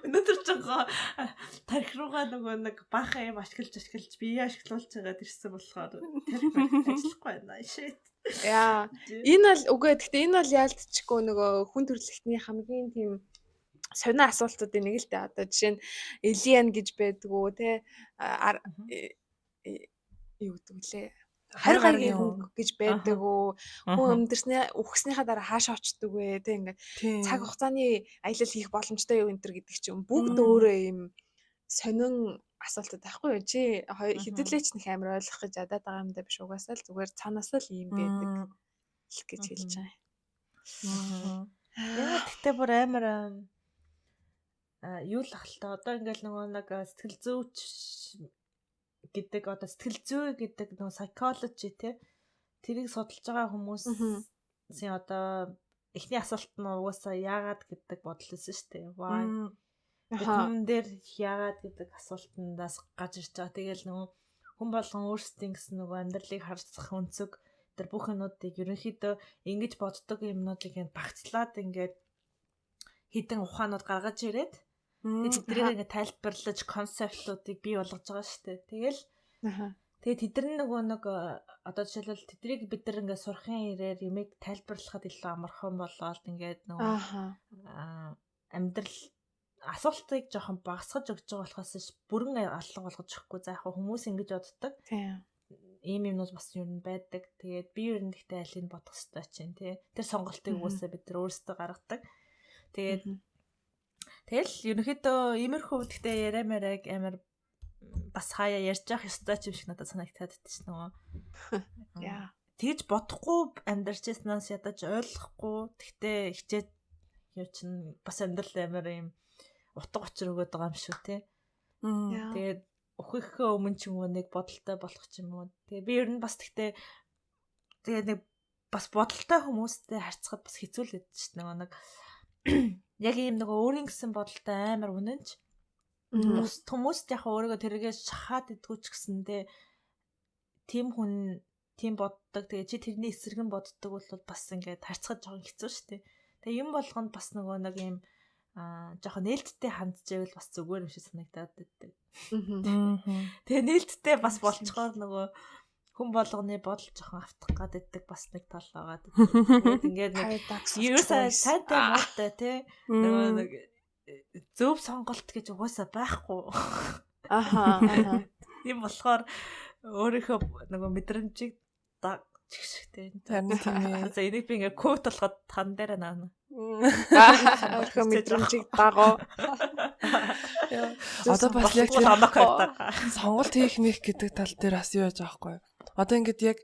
Өнөөдөр ч гоо тарих руугаа нөгөө нэг баахан юм ашиглаж бие ашиглуулж байгаад ирсэн болохоор тарих ажиллахгүй байна. Shit.
Яа. Энэ бол үгүй гэхдээ энэ бол яалтчгүй нөгөө хүн төрөлхтний хамгийн тийм сонио асуултуудын нэг л дээ. Одоо жишээ нь alien гэж байдгүү те юу гэдэг лээ. 20 гаригийн хүн гэж байдаг уу? Хүн өмдөрснээ үхснийхаа дараа хаашаа очдөг вэ? Тэ ингээд цаг хугацааны аялал хийх боломжтой юу энэ төр гэдэг чинь бүгд өөрөө юм сонин асуултууд байхгүй юу? Чи хэдүүлээч нэг амар ойлгох гэж ядаад байгаа юм даа биш угаасаа л зүгээр цаанаасаа л ийм байдаг л гэж хэлж байгаа
юм. Яа тэгтээ бүр амар юу л ах л та одоо ингээл нөгөө нэг сэтгэл зүйч гэдэг одоо сэтгэл зүй гэдэг нөгөө psychology те тэрийг судалж байгаа хүмүүсийн одоо эхний асуулт нь угаасаа яагаад гэдэг бодол байсан шүү дээ. Why? Хүн дээр яагаад гэдэг асуултандаас гарч ирж байгаа. Тэгэл нөгөө хүн болгон өөрсдийн гэсэн нөгөө амьдралыг харцах өнцөг тэр бүх юмнуудыг ерөнхийдөө ингэж боддог юмнуудыг ингэ багцлаад ингээд хідэн ухаанууд гаргаж ирээд тэгээд тэднийг ингээд тайлбарлаж концептуудыг бий болгож байгаа шүү дээ. Тэгэл тэгээд тэд нар нөгөө нэг одоо жишээлбэл тэднийг бид нар ингээд сурахын ирээр юмыг тайлбарлахад илүү амархан болоод ингээд нөгөө амьдрал асуултыг жоохон багасгаж өгч байгаа болохоос бүрэн алга болгож өгөхгүй. За яг хүмүүс ингэж боддог. Ийм юмнууд бас юу н байдаг. Тэгээд би ер нь гэхдээ алийг бодох ёстой чинь тий. Тэр сонголтыг угаасаа бид нар өөрсдөө гаргадаг. Тэгээд тэгэл ерөнхийдөө иймэрхүү гэхдээ яриа мараг амар бас хаяа ярьж явах ёстой ч юм шиг надад санагтаад байдаг нөгөө.
Яа.
Тэгж бодохгүй амьдарч байснаас ядаж ойлгохгүй. Тэгтээ хичээд юу чинь бас амьдрал амар юм утга учир өгöd байгаа юм шүү те. Тэгээд өөхөхөө өмнө ч юм уу нэг бодолтой болох ч юм уу. Тэгээ би ер нь бас тэгтээ тэгээ нэг бас бодолтой хүмүүстэй харьцахад бас хэцүү л байдаг шүү нөгөө нэг яг ийм нөгөө өөрийн гэсэн бодолтой амар үнэнч бус хүмүүст яг өөрийгөө тэргээ шахаад идэггүй ч гэсэндээ тийм хүн тийм боддог. Тэгээ чи тэрний эсрэг нь боддог бол бас ингээд харьцахад жоохон хэцүү шүү дээ. Тэгээ юм болгонд бас нөгөө нэг ийм жоохон нээлттэй хандж ивэл бас зүгээр юм шиг санагдаад байдаг. Тэгээ нээлттэй бас болцохоор нөгөө хүн болгоны бодол жоохон автах гад байдаг бас нэг тал байгаа. Тэгээд ингээд нэг ерөөсөө сайнтай муутай тий нөгөө нэг зөв сонголт гэж угаасаа байхгүй.
Аха.
Тийм болохоор өөрийнхөө нөгөө мэдрэмжийг чигшгтэй.
Харин тийм ээ.
За энийг би ингээ код болгоод хан дээр наана.
Өөрийнхөө мэдрэмжийг дагуу.
Одоо бас яг сонголт хийх мэх гэдэг тал дээр бас юу яаж байгаа байхгүй юу? Одоо ингээд яг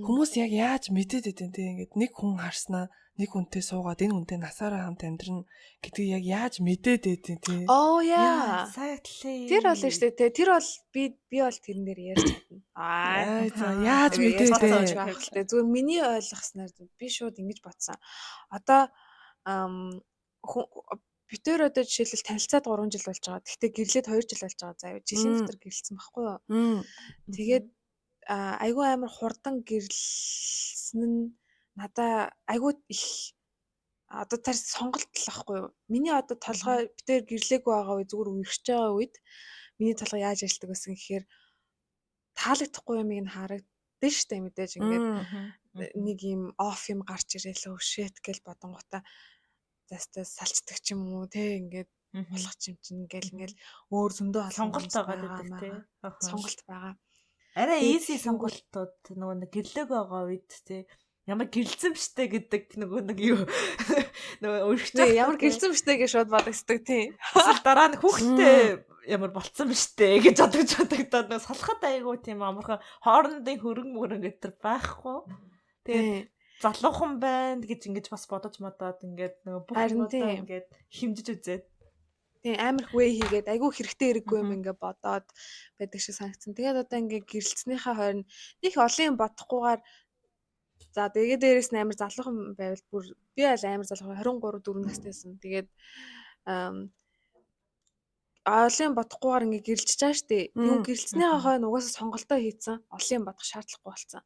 хүмүүс яг яаж мэдээд идэв те ингээд нэг хүн харснаа нэг хүнтэй суугаад энэ хүнтэй насаараа хамт амьдрна гэдгийг яг яаж мэдээд идэв те.
Оо яа.
Exactly.
Тэр бол шүү дээ те. Тэр бол би бол тэрэн дээр ярьж чадна.
Аа за яаж мэдээд
вэ? Зүгээр миний ойлгосноор би шууд ингэж бодсон. Одоо битээр одоо жишээлбэл танилцаад 3 жил болж байгаа. Гэхдээ гэрлээд 2 жил болж байгаа заяа. Жилийн дотор гэрлэсэн байхгүй юу? Тэгээд айгүй амар хурдан гэрлсэн нь надаа айгүй их одоо тэр сонголт л байхгүй юу? Миний одоо толгой битээр гэрлээгүй байгаа үе зүгээр үерхэж байгаа үед миний толгой яаж ажилладаг байсан гэхээр таалагдахгүй юмыг нь харагдсан штэ мэдээж ингээд нэг юм оф юм гарч ирээл өө shit гэл бодонгота застаа салцдаг ч юм уу те ингээд болох юм чинь ингээл ингээл өөр зөндөө олон
сонголт байгаа гэдэг те
сонголт байгаа.
Арай easy сонголтууд нөгөө нэг гэрлэг байгаа үед те ямар гэрэлцэн биштэй гэдэг нөгөө нэг юу нөгөө өргөж
ямар гэрэлцэн биштэй гэж шууд бодогддог тийм.
Эсвэл дараа нь хүүхдтэй ямар болцсон биштэй гэж бодож бодогдоод нөгөө салхад айгуу тийм амархан хоорондын хөрөнгө мөрөнгө гэтэр байхгүй. Тэгээд залуухан байна гэж ингэж бас бодож модоод ингээд нөгөө бүх юмудаа ингээд химжиж үзээд.
Тийм, амар их weigh хийгээд, айгүй хэрэгтэй хэрэггүй юм ингээ бодоод байдаг шиг санагдсан. Тэгээд одоо ингээ гэрэлтснийхээ хойно их олон юм бодохгүйгээр, за, тэгээд дээрэс нь амар залуухан байвал, бүр би аль амар залуухан, 23 4 настайсан. Тэгээд олон юм бодохгүйгээр ингээ гэрэлтэж байгаа штэ. Юм гэрэлтснийхээ хойно угаасаа сонголтоо хийцэн. Олон юм бодох шаардлагагүй болсон.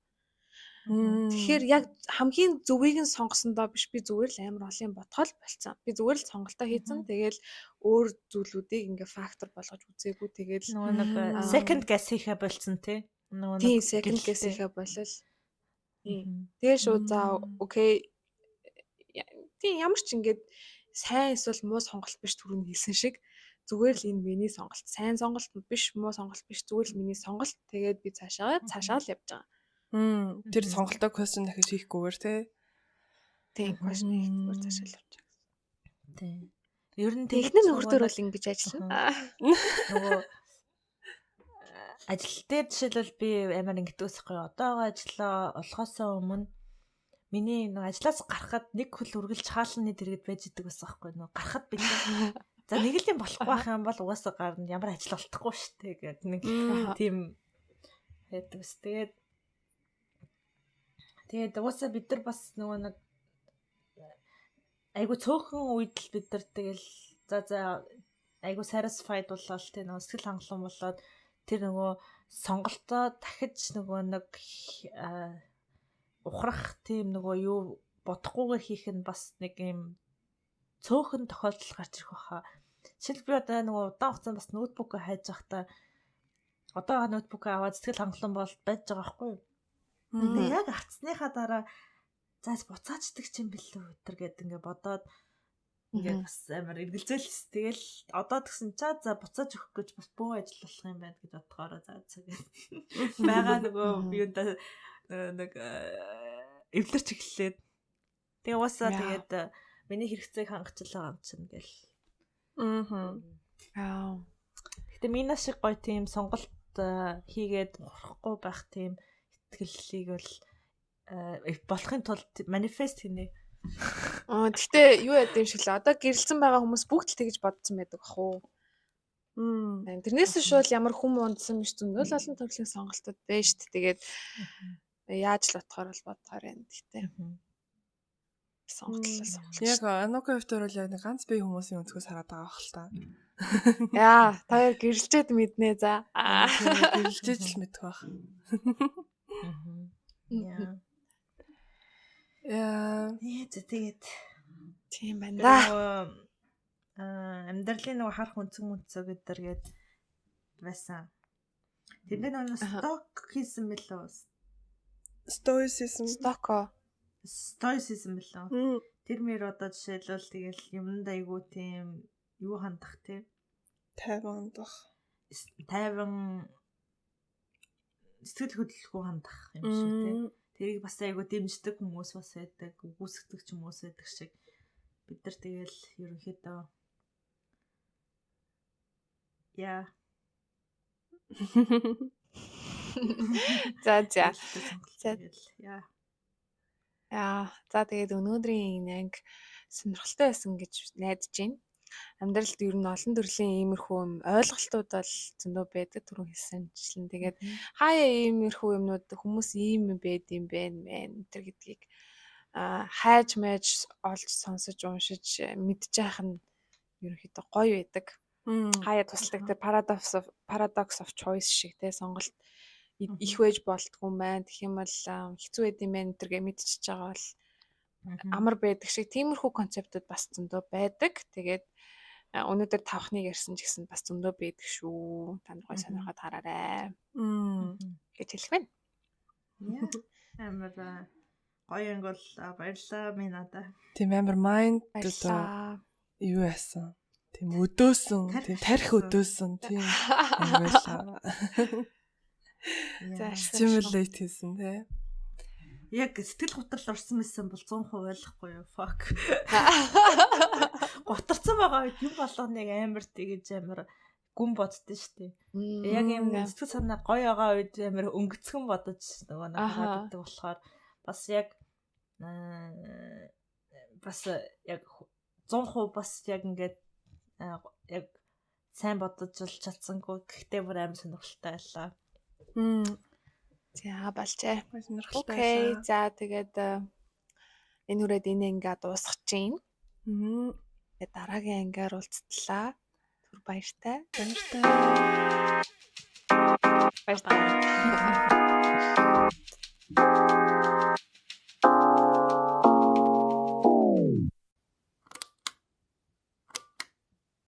Тэгэхээр яг хамгийн зөвийг нь сонгосондоо биш, би зүгээр л амар олон юм бодгоол болцсон. Би зүгээр л сонголтоо хийцэн. Тэгээл өөр зүйлүүдийг ингээ фактор болгож үзээгүй. Тэгээл
нөгөө нэг second guess хийхэ болцсон, тий.
Нөгөө нэг тийм, second guess хийхэ болол. Тэгээ шууд за, okay. Тийм, ямар ч ингээд сайн эсвэл муу сонголт биш, түрүүний хэлсэн шиг зүгээр л энэ миний сонголт. Сайн сонголт биш, муу сонголт биш, зүгээр л миний сонголт. Тэгээд би цаашаа цаашаа л явж байгаа.
Тэр сонголтоо question дахиж хийхгүйгээр, тий.
Тийм, question хийхгүйгээр цаашаа л явж байгаа.
Тийм. Ер нь
тэгнэ нөхөр бол ингэж ажиллана.
Нөгөө ажил дээр жишээлбэл би амар ингэдэг байхгүй. Одоогоо ажиллаа олохоосоо өмнө миний нөгөө ажлаас гарахад нэг хөл үргэлж хаалны дэргэд байж идэг байсан байхгүй. Нөгөө гарахад билээ. За, нэг л юм болохгүй байх юм бол угаасаа гарна, ямар ажил олдохгүй шүү дээ гэдэг нэг тийм байдаг ус. Тэгээд угаасаа бид нар бас нөгөө нэг айгу цөөхөн үед л бид нар тэгэл за айгу satisfied болол, тэ, нөгөө сэтгэл хангалуун болоод тэр нөгөө сонголтоо дахиж нөгөө нэг ухрах тийм нөгөө юу бодохгүйгээр хийх нь бас нэг юм цөөхөн тохиолдол гарч ирэх баха. Жишээл би одоо нөгөө удаан хугацаанд бас ноутбук хайж байхдаа одоо ноутбук аваад сэтгэл хангалуун бол байж байгаа байхгүй юу? Тэгээ яг авцсныхаа дараа заас буцаачдаг ч юм бэлээ өтер гэд ингээ бодоод ингээд бас амар эргэлзээл. Тэгэл одоо тэгсэн чаа за буцааж өгөх гэж бас бөө ажил болох юм байна гэж бодохоороо за за гэд байгаа нөгөө юунда нэг эвлэрч эхэллээ. Тэгээ угаасаа тэгээд миний хэрэгцээг хангачлаа юм чинь гэл.
Аа.
Гэтэ миний шиг гоё тийм сонголт хийгээд ухрахгүй байх тийм итгэлийг бол болохын тулд manifest хийнэ.
Аа, гэтээ юу яд юм шиг л, одоо гэрэлцэн байгаа хүмүүс бүгд л тэгж бодсон байдаг ах уу. Тэрнээс шууд ямар хүм ундсан биш, зөндөл олон төрлийн сонголтууд байна шүү дээ. Тэгээд яаж л бодохоор бол бодохоор байна. Гэтэ сонголт сонголт.
Яг Анука хувьд бол яг нэг ганц бие хүмүүсийн өнцгөөс хараад байгаа бах л та.
Яа, та хоёр гэрэлжээд мэднэ за.
Гэрэлжээж л мэдэх бах.
Яа.
Яа.
Ээ, тэгээд
тийм байна да.
Аа, амьдралын нөгөө харах өнцөг мөнцөг гэдэр гээд байсан. Тэндээ нөгөө stoic хийсэн мэлээ.
Stoicism.
Стоко.
Stoicism мэлээ. Тэр мэр одоо жишээлбэл тэгэл юмд айгуу тийм юу хандах, тий.
Тайван хандах.
Тайван, сэтгэл хөдлөлгүй хандах юм шиг, тий. Тэрийг бас айгуу дэмждэг хүмүүс бас байдаг, үгүйсгдэг ч хүмүүс байдаг шиг. Бид нар тэгэл ерөнхийдөө яа.
За.
За, яа.
Яа, за, тэгээд өнөөдрийн анги сонирхолтой байсан гэж найдаж байна. Амьдралд ер нь олон төрлийн иймэрхүү юм ойлголтууд бол зөндөө байдаг, түрүүн хэлсэнчлэн. Тэгээд хаяа иймэрхүү юмнууд хүмүүс ийм юм байд юм байна мэн тэр гэдгийг хайж майж олж сонсож уншиж мэдчих нь ерөнхийдөө гоё байдаг. Хаяа тусалдаг тэр paradox of choice шиг, те, сонголт их байж болтгүй юм байна. Тэгэх юм бол хэцүү байд юм байна тэргээ мэдчихэж байгаа бол амар байдаг шиг, тиймэрхүү концептууд бас зөндөө байдаг. Тэгээд өнөөдөр тавхныг ярьсан ч гэсэн бас зөндөө байдаг шүү. Та нар гоё сонирхоод хараарай гэж хэлэх байна.
Амар гоё анги бол, баярлалаа минь надаа.
Тийм, амар mind одоо юу яасан. Тийм, өдөөсөн, тийм, тарих өдөөсөн, тийм анги байлаа.
За,
stimulate хийсэн, тий.
Яг сэтгэл готрол орсон байсан бол 100% ойлгохгүй юу? Fuck. Готорцсон байгаа үед юм болгоныг амар тэгэж амар гүн боддоо шүү дээ. Яг юм сэтгэл санаа гоё байгаа үед амар өнгөцгөн бодож нөгөө нэг хараад байдаг болохоор бас яг 100% бас яг ингээд Яг сайн бодож л чадсангүй. Гэхдээ бүр амар сонирхолтой байлаа.
За болжээ.
Сонирхолтой
Окей.
байлаа.
За тэгээд энэ хүрээд энэ ангаа дуусгах чинь. Тэгээд дараагийн ангаар уулзтлаа. Түр баяртай.
Баяртай.
Баяртай.
Bye.